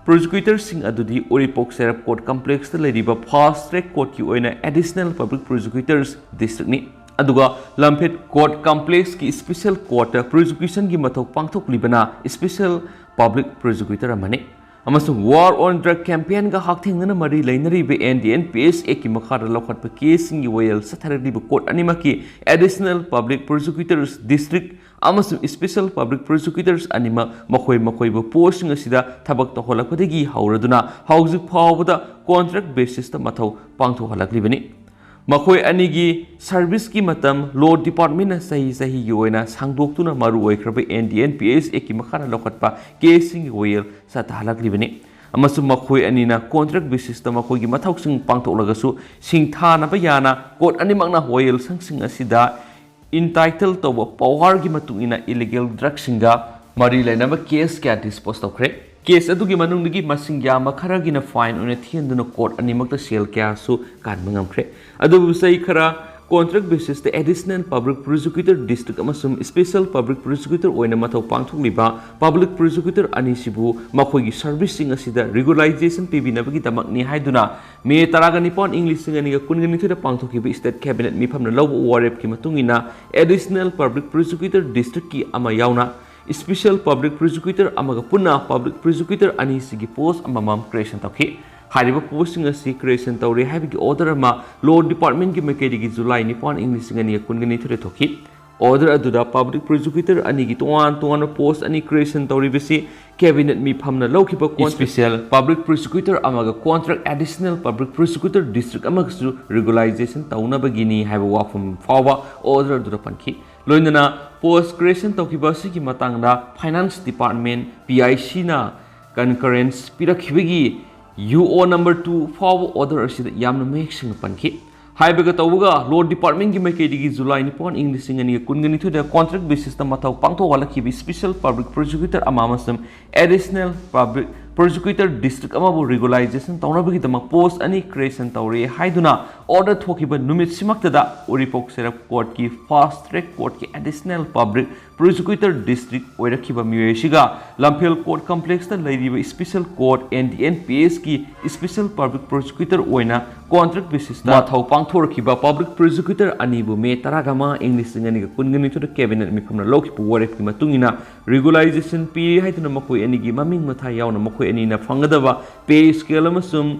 prosecutorꯁꯤꯡ ꯑꯗꯨꯗꯤ ꯎꯔꯤꯄꯣꯛ ꯁꯦꯔꯞ court complexꯇ ꯂꯩꯔꯤꯕ fast track courtꯀꯤ ꯑꯣꯏꯅ additional public prosecutors districtꯅꯤ꯫ ꯑꯗꯨꯒ ꯂꯝꯐꯦꯜ court complexꯀꯤ special courtꯇ prosecutionꯒꯤ ꯃꯊꯧ ꯄꯥꯡꯊꯣꯛꯂꯤꯕꯅ special public prosecutor ꯑꯃꯅꯤ꯫ ꯑꯃꯁꯨꯡ War on Drug campaignꯒ ꯍꯛꯊꯦꯡꯅꯅ ꯃꯔꯤ ꯂꯩꯅꯔꯤꯕ N D N P S Actꯀꯤ ꯃꯈꯥꯗ ꯂꯧꯈꯠꯄ caseꯁꯤꯡꯒꯤ ꯋꯥꯌꯦꯜ ꯆꯠꯊꯔꯛꯂꯤꯕ court ꯑꯅꯤꯃꯛꯀꯤ additional public prosecutors district ꯑꯃꯁꯨꯡ special public prosecutors ꯑꯅꯤꯃꯛ ꯃꯈꯣꯏ ꯃꯈꯣꯏꯕꯨ postꯁꯤꯡ ꯑꯁꯤꯗ ꯊꯕꯛ ꯇꯧꯍꯜꯂꯛꯄꯗꯒꯤ ꯍꯧꯔꯗꯨꯅ ꯍꯧꯖꯤꯛ ꯐꯥꯎꯕꯗ contract basisꯇ ꯃꯊꯧ ꯄꯥꯡꯊꯣꯛꯍꯜꯂꯛꯂꯤꯕꯅꯤ꯫ ꯃꯈꯣꯏ ꯑꯅꯤꯒꯤ serviceꯀꯤ ꯃꯇꯝ law departmentꯅ ꯆꯍꯤ ꯆꯍꯤꯒꯤ ꯑꯣꯏꯅ ꯁꯥꯡꯗꯣꯛꯇꯨꯅ ꯃꯔꯨ ꯑꯣꯏꯈ꯭ꯔꯕ N D N P S Actꯀꯤ ꯃꯈꯥꯗ ꯂꯧꯈꯠꯄ caseꯁꯤꯡꯒꯤ ꯋꯥꯌꯦꯜ ꯆꯠꯊꯍꯜꯂꯛꯂꯤꯕꯅꯤ꯫ ꯑꯃꯁꯨꯡ ꯃꯈꯣꯏ ꯑꯅꯤꯅ contract basisꯇ ꯃꯈꯣꯏꯒꯤ ꯃꯊꯧꯁꯤꯡ ꯄꯥꯡꯊꯣꯛꯂꯒꯁꯨ ꯁꯤꯡꯊꯥꯅꯕ ꯌꯥꯅ court ꯑꯅꯤꯃꯛꯅ ꯋꯥꯌꯦꯜ ꯁꯪꯁꯤꯡ ꯑꯁꯤꯗ entitle ꯇꯧꯕ powerꯒꯤ ꯃꯇꯨꯡ ꯏꯟꯅ illegal drugꯁꯤꯡꯒ ꯃꯔꯤ ꯂꯩꯅꯕ ꯀꯦꯁ ꯀꯌꯥ ꯗꯤꯁꯄꯣꯖ ꯇꯧꯈ꯭ꯔꯦ꯫ ꯀꯦꯁ ꯑꯗꯨꯒꯤ ꯃꯅꯨꯡꯗꯒꯤ ꯃꯁꯤꯡ ꯌꯥꯝꯕ ꯈꯔꯒꯤꯅ ꯐꯥꯏꯟ ꯑꯣꯏꯅ ꯊꯤꯍꯟꯗꯨꯅ ꯀꯣꯔꯠ ꯑꯅꯤꯃꯛꯇ ꯁꯦꯜ ꯀꯌꯥꯁꯨ ꯀꯥꯟꯕ ꯉꯝꯈ꯭ꯔꯦ꯫ ꯑꯗꯨꯕꯨ ꯆꯍꯤ ꯈꯔ contract ꯕꯦꯁꯤꯁꯇ additional public prosecutor district ꯑꯃꯁꯨꯡ ꯁ꯭ꯄꯦꯁꯦꯜ ꯄꯕ꯭ꯂꯤꯛ ꯄ꯭ꯔꯣꯁꯤꯀ꯭ꯌꯨꯇꯔ ꯑꯣꯏꯅ ꯃꯊꯧ ꯄꯥꯡꯊꯣꯛꯂꯤꯕ ꯄꯕ꯭ꯂꯤꯛ ꯄ꯭ꯔꯣꯁꯤꯀ꯭ꯌꯨꯇꯔ ꯑꯅꯤꯁꯤꯕꯨ ꯃꯈꯣꯏꯒꯤ ꯁꯔꯚꯤꯁꯁꯤꯡ ꯑꯁꯤꯗ ꯔꯤꯒꯨꯂꯔꯥꯏꯖꯦꯁꯟ ꯄꯤꯕꯤꯅꯕꯒꯤꯗꯃꯛꯅꯤ ꯍꯥꯏꯗꯨꯅ ꯃꯦ ꯇꯔꯥꯒ ꯅꯤꯄꯥꯟ, ꯏꯪ ꯂꯤꯁꯤꯡ ꯑꯅꯤꯒ ꯀꯨꯟꯒ ꯅꯤꯊꯣꯏꯗ ꯄꯥꯡꯊꯣꯛꯈꯤꯕ ꯁ꯭ꯇꯦꯠ ꯀꯦꯕꯤꯅꯦꯠ ꯃꯤꯐꯝꯅ ꯂꯧꯕ ꯋꯥꯔꯦꯞꯀꯤ ꯃꯇꯨꯡ ꯏꯟꯅ ꯑꯦꯗꯤꯁꯅꯦꯜ ꯄꯕ꯭ꯂꯤꯛ ꯄ꯭ꯔꯣꯁꯤꯀ꯭ꯌꯨꯇꯔ ꯗꯤꯁꯇ꯭ꯔꯤꯛꯀꯤ ꯑꯃ ꯌꯥꯎꯅ ꯁ꯭ꯄꯦꯁꯦꯜ ꯄꯕ꯭ꯂꯤꯛ ꯄ꯭ꯔꯣꯁꯤꯀ꯭ꯌꯨꯇꯔ ꯑꯃꯒ ꯄꯨꯟꯅ ꯄꯕ꯭ꯂꯤꯛ ꯄ꯭ꯔꯣꯁꯤꯀ꯭ꯌꯨꯇꯔ ꯑꯅꯤꯁꯤꯒꯤ ꯄꯣꯁ ꯑꯃꯃꯝ ꯀ꯭ꯔꯤꯌꯦꯁꯟ ꯇꯧꯈꯤ꯫ ꯍꯥꯏꯔꯤꯕ ꯄꯣꯁꯁꯤꯡ ꯑꯁꯤ ꯀ꯭ꯔꯤꯌꯦꯁꯟ ꯇꯧꯔꯦ ꯍꯥꯏꯕꯒꯤ ꯑꯣꯔꯗꯔ ꯑꯃ ꯂꯣ ꯗꯤꯄꯥꯔꯠꯃꯦꯟꯒꯤ ꯃꯥꯏꯀꯩꯗꯒꯤ ꯖꯨꯂꯥꯏ ꯅꯤꯄꯥꯟ, ꯏꯪ ꯂꯤꯁꯤꯡ ꯑꯅꯤꯒ ꯀꯨꯟꯒ ꯅꯤꯊꯣꯏꯗ ꯊꯣꯛꯈꯤ꯫ ꯑꯣꯔꯗꯔ ꯑꯗꯨꯗ ꯄꯕ꯭ꯂꯤꯛ ꯄ꯭ꯔꯣꯁꯤꯀ꯭ꯌꯨꯇꯔ ꯑꯅꯤꯒꯤ ꯇꯣꯉꯥꯟ ꯇꯣꯉꯥꯟꯕ ꯄꯣꯁ ꯑꯅꯤ ꯀ꯭ꯔꯤꯌꯦꯁꯟ ꯇꯧꯔꯤꯕꯁꯤ ꯀꯦꯕꯤꯅꯦꯠ ꯃꯤꯐꯝꯅ ꯂꯧꯈꯤꯕ ꯀꯣꯟ- ꯁ꯭ꯄꯦꯁꯦꯜ ꯄꯕ꯭ꯂꯤꯛ ꯄ꯭ꯔꯣꯁꯤꯀ꯭ꯌꯨꯇꯔ ꯑꯃꯒ contract additional public prosecutor district ꯑꯃꯒꯁꯨ ꯔꯤꯒꯨꯂꯔꯥꯏꯖꯦꯁꯟ ꯇꯧꯅꯕꯒꯤꯅꯤ ꯍꯥꯏꯕ ꯋꯥꯐꯝ ꯐꯥꯎꯕ ꯑꯣꯔꯗꯔ ꯑꯗꯨꯗ ꯄꯟꯈꯤ꯫ ꯂꯣꯏꯅꯅ ꯄꯣꯁ ꯀ꯭ꯔꯤꯌꯦꯁꯟ ꯇꯧꯈꯤꯕ ꯑꯁꯤꯒꯤ ꯃꯇꯥꯡꯗ ꯐꯥꯏꯅꯥꯟꯁ ꯗꯤꯄꯥꯔꯠꯃꯦꯟ, ꯄꯤ ꯑꯥꯏ ꯁꯤꯅ ꯀꯟꯀꯔꯦꯟꯁ ꯄꯤꯔꯛꯈꯤꯕꯒꯤ ꯌꯨ ꯑꯣ ꯅꯝꯕꯔ ꯇꯨ ꯐꯥꯎꯕ ꯑꯣꯔꯗꯔ ꯑꯁꯤꯗ ꯌꯥꯝꯅ ꯃꯌꯦꯛ ꯁꯦꯡꯅ ꯄꯟꯈꯤ꯫ ꯍꯥꯏꯕꯒ ꯇꯧꯕꯒ ꯂꯣ ꯗꯤꯄꯥꯔꯠꯃꯦꯟꯒꯤ ꯃꯥꯏꯀꯩꯗꯒꯤ ꯖꯨꯂꯥꯏ ꯅꯤꯄꯥꯟ, ꯏꯪ ꯂꯤꯁꯤꯡ ꯑꯅꯤꯒ ꯀꯨꯟꯒ ꯅꯤꯊꯣꯏꯗ ꯀꯣꯟꯇ꯭ꯔꯦꯛ ꯕꯦꯁꯤꯁꯇ ꯃꯊꯧ ꯄꯥꯡꯊꯣꯛꯍꯜꯂꯛꯈꯤꯕ ꯁ꯭ꯄꯦꯁꯦꯜ ꯄꯕ꯭ꯂꯤꯛ ꯄ꯭ꯔꯣꯁꯤꯀ꯭ꯌꯨꯇꯔ ꯑꯃ ꯑꯃꯁꯨꯡ ꯑꯦꯗꯤꯁꯅꯦꯜ ꯄꯕ꯭ꯂꯤꯛ ꯄ꯭ꯔꯣꯁꯤꯀ꯭ꯌꯨꯇꯔ ꯗꯤꯁꯇ꯭ꯔꯤꯛ ꯑꯃꯕꯨ ꯔꯤꯒꯨꯂꯔꯥꯏꯖꯦꯁꯟ ꯇꯧꯅꯕꯒꯤꯗꯃꯛ ꯄꯣꯁ ꯑꯅꯤ ꯀ꯭ꯔꯤꯌꯦꯁꯟ ꯇꯧꯔꯦ ꯍꯥꯏꯗꯨꯅ ꯑꯣꯔꯗꯔ ꯊꯣꯛꯈꯤꯕ ꯅꯨꯃꯤꯠꯁꯤꯃꯛꯇꯗ ꯎꯔꯤꯄꯣꯛ ꯁꯦꯔꯞ ꯀꯣꯔꯠꯀꯤ ꯐꯥꯁꯠ ꯇ꯭ꯔꯦꯛ ꯀꯣꯔꯠꯀꯤ ꯑꯦꯗꯤꯁꯅꯦꯜ ꯄꯕ꯭ꯂꯤꯛ ꯄ꯭ꯔꯣꯁꯤꯀ꯭ꯌꯨꯇꯔ ꯗꯤꯁꯇ꯭ꯔꯤꯛ ꯑꯣꯏꯔꯛꯈꯤꯕ ꯃꯤꯑꯣꯏ ꯑꯁꯤꯒ ꯂꯝꯐꯦꯜ ꯀꯣꯔꯠ ꯀꯝꯄ꯭ꯂꯦꯛꯁꯇ ꯂꯩꯔꯤꯕ special court, N D N P ꯑꯦꯁꯀꯤ ꯁ꯭ꯄꯦꯁꯦꯜ ꯄꯕ꯭ꯂꯤꯛ ꯄ꯭ꯔꯣꯁꯤꯀ꯭ꯌꯨꯇꯔ ꯑꯣꯏꯅ ꯀꯣꯟꯇ꯭ꯔꯦꯛ ꯕꯦꯁꯤꯁꯇ ꯃꯊꯧ ꯄꯥꯡꯊꯣꯔꯛꯈꯤꯕ ꯄꯕ꯭ꯂꯤꯛ ꯄ꯭ꯔꯣꯁꯤꯀ꯭ꯌꯨꯇꯔ ꯑꯅꯤꯕꯨ ꯃꯦ ꯇꯔꯥꯒ ꯃꯉꯥ, ꯏꯪ ꯂꯤꯁꯤꯡ ꯑꯅꯤꯒ ꯀꯨꯟꯒ ꯅꯤꯊꯣꯏꯗ ꯀꯦꯕꯤꯅꯦꯠ ꯃꯤꯐꯝꯅ ꯂꯧꯈꯤꯕ ꯋꯥꯔꯦꯞꯀꯤ ꯃꯇꯨꯡ ꯏꯟꯅ ꯔꯤꯒꯨꯂꯔꯥꯏꯖꯦꯁꯟ ꯄꯤꯔꯦ ꯍꯥꯏꯗꯨꯅ ꯃꯈꯣꯏ ꯑꯅꯤꯒꯤ ꯃꯃꯤꯡ ꯃꯊꯥ ꯌꯥꯎꯅ ꯃꯈꯣꯏ ꯑꯅꯤꯅ ꯐꯪꯒꯗꯕ ꯄꯦ ꯁ꯭ꯀꯦꯜ ꯑꯃꯁꯨꯡ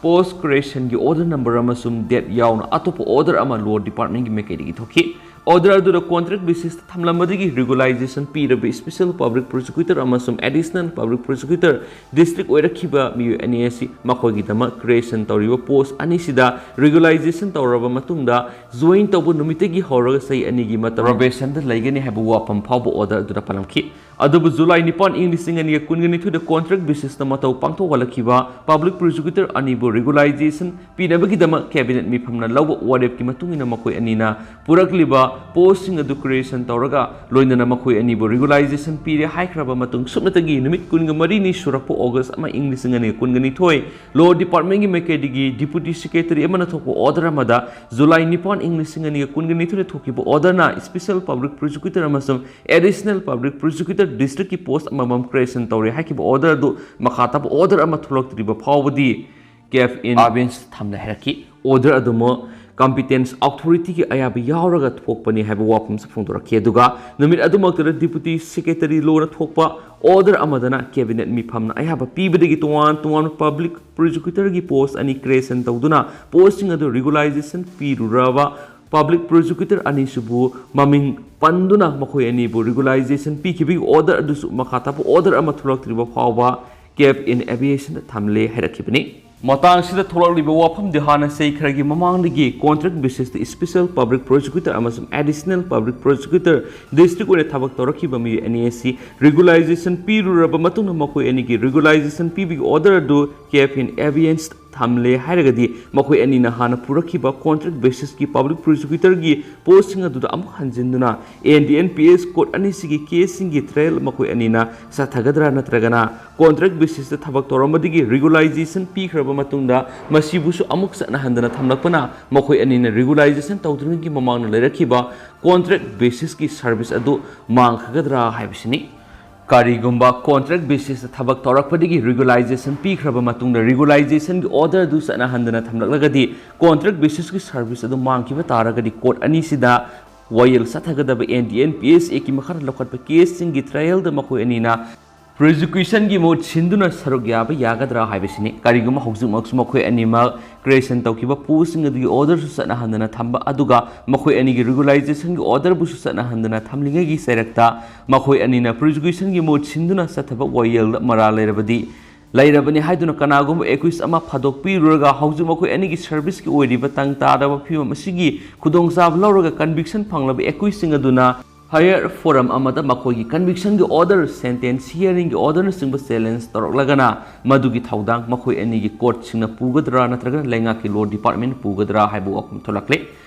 ꯄꯣꯁ ꯀ꯭ꯔꯤꯌꯦꯁꯟꯒꯤ ꯑꯣꯔꯗꯔ ꯅꯝꯕꯔ ꯑꯃꯁꯨꯡ ꯗꯦꯠ ꯌꯥꯎꯅ ꯑꯇꯣꯞꯄ ꯑꯣꯔꯗꯔ ꯑꯃ ꯂꯣ ꯗꯤꯄꯥꯔꯠꯃꯦꯟꯒꯤ ꯃꯥꯏꯀꯩꯗꯒꯤ ꯊꯣꯛꯈꯤ꯫ ꯑꯣꯔꯗꯔ ꯑꯗꯨꯗ ꯀꯣꯟꯇ꯭ꯔꯦꯛ ꯕꯦꯁꯤꯁꯇ ꯊꯝꯂꯝꯕꯗꯒꯤ ꯔꯤꯒꯨꯂꯔꯥꯏꯖꯦꯁꯟ ꯄꯤꯔꯕ ꯁ꯭ꯄꯦꯁꯦꯜ ꯄꯕ꯭ꯂꯤꯛ ꯄ꯭ꯔꯣꯁꯤꯀ꯭ꯌꯨꯇꯔ ꯑꯃꯁꯨꯡ ꯑꯦꯗꯤꯁꯅꯦꯜ ꯄꯕ꯭ꯂꯤꯛ ꯄ꯭ꯔꯣꯁꯤꯀ꯭ꯌꯨꯇꯔ ꯗꯤꯁꯇ꯭ꯔꯤꯛ ꯑꯣꯏꯔꯛꯈꯤꯕ ꯃꯤꯑꯣꯏ ꯑꯅꯤ ꯑꯁꯤ ꯃꯈꯣꯏꯒꯤꯗꯃꯛ ꯀ꯭ꯔꯤꯌꯦꯁꯟ ꯇꯧꯔꯤꯕ ꯄꯣꯁ ꯑꯅꯤꯁꯤꯗ ꯔꯤꯒꯨꯂꯔꯥꯏꯖꯦꯁꯟ ꯇꯧꯔꯕ ꯃꯇꯨꯡꯗ ꯖꯣꯏꯟ ꯇꯧꯕ ꯅꯨꯃꯤꯠꯇꯒꯤ ꯍꯧꯔꯒ ꯆꯍꯤ ꯑꯅꯤꯒꯤ ꯃꯇꯝ ꯄ꯭ꯔꯣꯕꯦꯁꯟꯗ ꯂꯩꯒꯅꯤ ꯍꯥꯏꯕ ꯋꯥꯐꯝ ꯐꯥꯎꯕ ꯑꯣꯔꯗꯔ ꯑꯗꯨꯗ ꯄꯜꯂꯝꯈꯤ꯫ ꯑꯗꯨꯕꯨ ꯖꯨꯂꯥꯏ ꯅꯤꯄꯥꯟ ꯏꯪ ꯂꯤꯁꯤꯡ ꯑꯅꯤꯒ ꯀꯨꯟꯒ ꯅꯤꯊꯣꯏꯗ contract basisꯇ ꯃꯇꯧ ꯄꯥꯡꯊꯣꯛꯍꯜꯂꯛꯈꯤꯕ public prosecutor ꯑꯅꯤꯕꯨ regularization ꯄꯤꯅꯕꯒꯤꯗꯃꯛ cabinet ꯃꯤꯐꯝꯅ ꯂꯧꯕ ꯋꯥꯔꯦꯞꯀꯤ ꯃꯇꯨꯡ ꯏꯟꯅ ꯃꯈꯣꯏ ꯑꯅꯤꯅ ꯄꯨꯔꯛꯂꯤꯕ postꯁꯤꯡ ꯑꯗꯨ creation ꯇꯧꯔꯒ ꯂꯣꯏꯅꯅ ꯃꯈꯣꯏ ꯑꯅꯤꯕꯨ regularization ꯄꯤꯔꯦ ꯍꯥꯏꯈ꯭ꯔꯕ ꯃꯇꯨꯡ ꯁꯨꯞꯅꯇꯒꯤ ꯅꯨꯃꯤꯠ ꯀꯨꯟꯒ ꯃꯔꯤꯅꯤ ꯁꯨꯔꯛꯄ August ꯑꯃ ꯏꯪ ꯂꯤꯁꯤꯡ ꯑꯅꯤꯒ ꯀꯨꯟꯒ ꯅꯤꯊꯣꯏ law departmentꯀꯤ ꯃꯥꯏꯀꯩꯗꯒꯤ deputy secretary ꯑꯃꯅ ꯊꯣꯛꯄ order ꯑꯃꯗ ꯖꯨꯂꯥꯏ ꯅꯤꯄꯥꯟ ꯏꯪ ꯂꯤꯁꯤꯡ ꯑꯅꯤꯒ ꯀꯨꯟꯒ ꯅꯤꯊꯣꯏꯗ ꯊꯣꯛꯈꯤꯕ orderꯅ special public prosecutor ꯑꯃꯁꯨꯡ additional public prosecutor districtꯀꯤ post ꯑꯃꯃꯝ creation ꯇꯧꯔꯦ ꯍꯥꯏꯈꯤꯕ order ꯑꯗꯨ ꯃꯈꯥ ꯇꯥꯕ order ꯑꯃ ꯊꯣꯛꯂꯛꯇ꯭ꯔꯤꯕ ꯐꯥꯎꯕꯗꯤ caf in abeyance ꯊꯝꯂꯦ ꯍꯥꯏꯔꯛꯈꯤ꯫ Order ꯑꯗꯨꯃꯛ competent authorityꯒꯤ ꯑꯌꯥꯕ ꯌꯥꯎꯔꯒ ꯊꯣꯛꯄꯅꯤ ꯍꯥꯏꯕ ꯋꯥꯐꯝꯁꯨ ꯐꯣꯡꯗꯣꯔꯛꯈꯤ꯫ ꯑꯗꯨꯒ ꯅꯨꯃꯤꯠ ꯑꯗꯨꯃꯛꯇꯗ deputy secretary ꯂꯣꯅ ꯊꯣꯛꯄ order ꯑꯃꯗꯅ cabinet ꯃꯤꯐꯝꯅ ꯑꯌꯥꯕ ꯄꯤꯕꯗꯒꯤ ꯇꯣꯉꯥꯟ ꯇꯣꯉꯥꯟꯕ public prosecutorꯒꯤ post ꯑꯅꯤ creation ꯇꯧꯗꯨꯅ postꯁꯤꯡ ꯑꯗꯨ regularization ꯄꯤꯔꯨꯔꯕ public prosecutor ꯑꯅꯤꯁꯨꯕꯨ ꯃꯃꯤꯡ ꯄꯟꯗꯨꯅ ꯃꯈꯣꯏ ꯑꯅꯤꯕꯨ regularization ꯄꯤꯈꯤꯕꯒꯤ order ꯑꯗꯨꯁꯨ ꯃꯈꯥ ꯇꯥꯕ order ꯑꯃ ꯊꯣꯛꯂꯛꯇ꯭ꯔꯤꯕ ꯐꯥꯎꯕ caf in abeyanceꯗ ꯊꯝꯂꯦ ꯍꯥꯏꯔꯛꯈꯤꯕꯅꯤ꯫ ꯃꯇꯥꯡꯁꯤꯗ ꯊꯣꯛꯂꯛꯂꯤꯕ ꯋꯥꯐꯝꯗꯤ ꯍꯥꯟꯅ ꯆꯍꯤ ꯈꯔꯒꯤ ꯃꯃꯥꯡꯗꯒꯤ contract basisꯇ special public prosecutor ꯑꯃꯁꯨꯡ additional public prosecutor district ꯑꯣꯏꯅ ꯊꯕꯛ ꯇꯧꯔꯛꯈꯤꯕ ꯃꯤꯑꯣꯏ ꯑꯅꯤ ꯑꯁꯤ regularization ꯄꯤꯔꯨꯔꯕ ꯃꯇꯨꯡꯗ ꯃꯈꯣꯏ ꯑꯅꯤꯒꯤ regularization ꯄꯤꯕꯒꯤ order ꯑꯗꯨ caf in abeyance ꯊꯝꯂꯦ ꯍꯥꯏꯔꯒꯗꯤ ꯃꯈꯣꯏ ꯑꯅꯤꯅ ꯍꯥꯟꯅ ꯄꯨꯔꯛꯈꯤꯕ contract basisꯀꯤ public prosecutorꯒꯤ postꯁꯤꯡ ꯑꯗꯨꯗ ꯑꯃꯨꯛ ꯍꯟꯖꯤꯟꯗꯨꯅ N D N P S court ꯑꯅꯤꯁꯤꯒꯤ caseꯁꯤꯡꯒꯤ trial ꯃꯈꯣꯏ ꯑꯅꯤꯅ ꯆꯠꯊꯒꯗ꯭ꯔꯥ ꯅꯠꯇ꯭ꯔꯒꯅ contract basisꯇ ꯊꯕꯛ ꯇꯧꯔꯝꯕꯗꯒꯤ regularization ꯄꯤꯈ꯭ꯔꯕ ꯃꯇꯨꯡꯗ ꯃꯁꯤꯕꯨꯁꯨ ꯑꯃꯨꯛ ꯆꯠꯅꯍꯟꯗꯅ ꯊꯝꯂꯛꯄꯅ ꯃꯈꯣꯏ ꯑꯅꯤꯅ regularization ꯇꯧꯗ꯭ꯔꯤꯉꯩꯒꯤ ꯃꯃꯥꯡꯗ ꯂꯩꯔꯛꯈꯤꯕ contract basisꯀꯤ service ꯑꯗꯨ ꯃꯥꯡꯈꯒꯗ꯭ꯔꯥ ꯍꯥꯏꯕꯁꯤꯅꯤ꯫ ꯀꯔꯤꯒꯨꯝꯕ contract basisꯇ ꯊꯕꯛ ꯇꯧꯔꯛꯄꯗꯒꯤ regularization ꯄꯤꯈ꯭ꯔꯕ ꯃꯇꯨꯡꯗ regularizationꯒꯤ order ꯑꯗꯨ ꯆꯠꯅꯍꯟꯗꯅ ꯊꯝꯂꯛꯂꯒꯗꯤ contract basisꯀꯤ service ꯑꯗꯨ ꯃꯥꯡꯈꯤꯕ ꯇꯥꯔꯒꯗꯤ court ꯑꯅꯤꯁꯤꯗ ꯋꯥꯌꯦꯜ ꯆꯠꯊꯒꯗꯕ N D N P S Actꯀꯤ ꯃꯈꯥꯗ ꯂꯧꯈꯠꯄ caseꯁꯤꯡꯒꯤ trialꯗ ꯃꯈꯣꯏ ꯑꯅꯤꯅ prosecutionꯒꯤ ꯃꯍꯨꯠ ꯁꯤꯟꯗꯨꯅ ꯁꯔꯨꯛ ꯌꯥꯕ ꯌꯥꯒꯗ꯭ꯔꯥ ꯍꯥꯏꯕꯁꯤꯅꯤ꯫ ꯀꯔꯤꯒꯨꯝꯕ ꯍꯧꯖꯤꯛꯃꯛꯁꯨ ꯃꯈꯣꯏ ꯑꯅꯤꯃꯛ creation ꯇꯧꯈꯤꯕ postꯁꯤꯡ ꯑꯗꯨꯒꯤ orderꯁꯨ ꯆꯠꯅꯍꯟꯗꯅ ꯊꯝꯕ ꯑꯗꯨꯒ ꯃꯈꯣꯏ ꯑꯅꯤꯒꯤ regularizationꯒꯤ orderꯕꯨꯁꯨ ꯆꯠꯅꯍꯟꯗꯅ ꯊꯝꯂꯤꯉꯩꯒꯤ ꯆꯩꯔꯛꯇ ꯃꯈꯣꯏ ꯑꯅꯤꯅ prosecutionꯒꯤ ꯃꯍꯨꯠ ꯁꯤꯟꯗꯨꯅ ꯆꯠꯊꯕ ꯋꯥꯌꯦꯜꯗ ꯃꯔꯥꯜ ꯂꯩꯔꯕꯗꯤ ꯂꯩꯔꯕꯅꯤ ꯍꯥꯏꯗꯨꯅ ꯀꯅꯥꯒꯨꯝꯕ accused ꯑꯃ ꯐꯥꯗꯣꯛꯄꯤꯔꯨꯔꯒ ꯍꯧꯖꯤꯛ ꯃꯈꯣꯏ ꯑꯅꯤꯒꯤ serviceꯀꯤ ꯑꯣꯏꯔꯤꯕ ꯇꯪ ꯇꯥꯔꯕ ꯐꯤꯕꯝ ꯑꯁꯤꯒꯤ ꯈꯨꯗꯣꯡꯆꯥꯕ ꯂꯧꯔꯒ conviction ꯐꯪꯂꯕ accusedꯁꯤꯡ ꯑꯗꯨꯅ Higher forum ꯑꯃꯗ ꯃꯈꯣꯏꯒꯤ convictionꯒꯤ order, sentence hearingꯒꯤ orderꯅꯆꯤꯡꯕ challenge ꯇꯧꯔꯛꯂꯒꯅ ꯃꯗꯨꯒꯤ ꯊꯧꯗꯥꯡ ꯃꯈꯣꯏ ꯑꯅꯤꯒꯤ courtꯁꯤꯡꯅ ꯄꯨꯒꯗ꯭ꯔꯥ ꯅꯠꯇ꯭ꯔꯒꯅ ꯂꯩꯉꯥꯛꯀꯤ law department ꯄꯨꯒꯗ꯭ꯔꯥ ꯍꯥꯏꯕ ꯋꯥꯐꯝ ꯊꯣꯛꯂꯛꯂꯦ꯫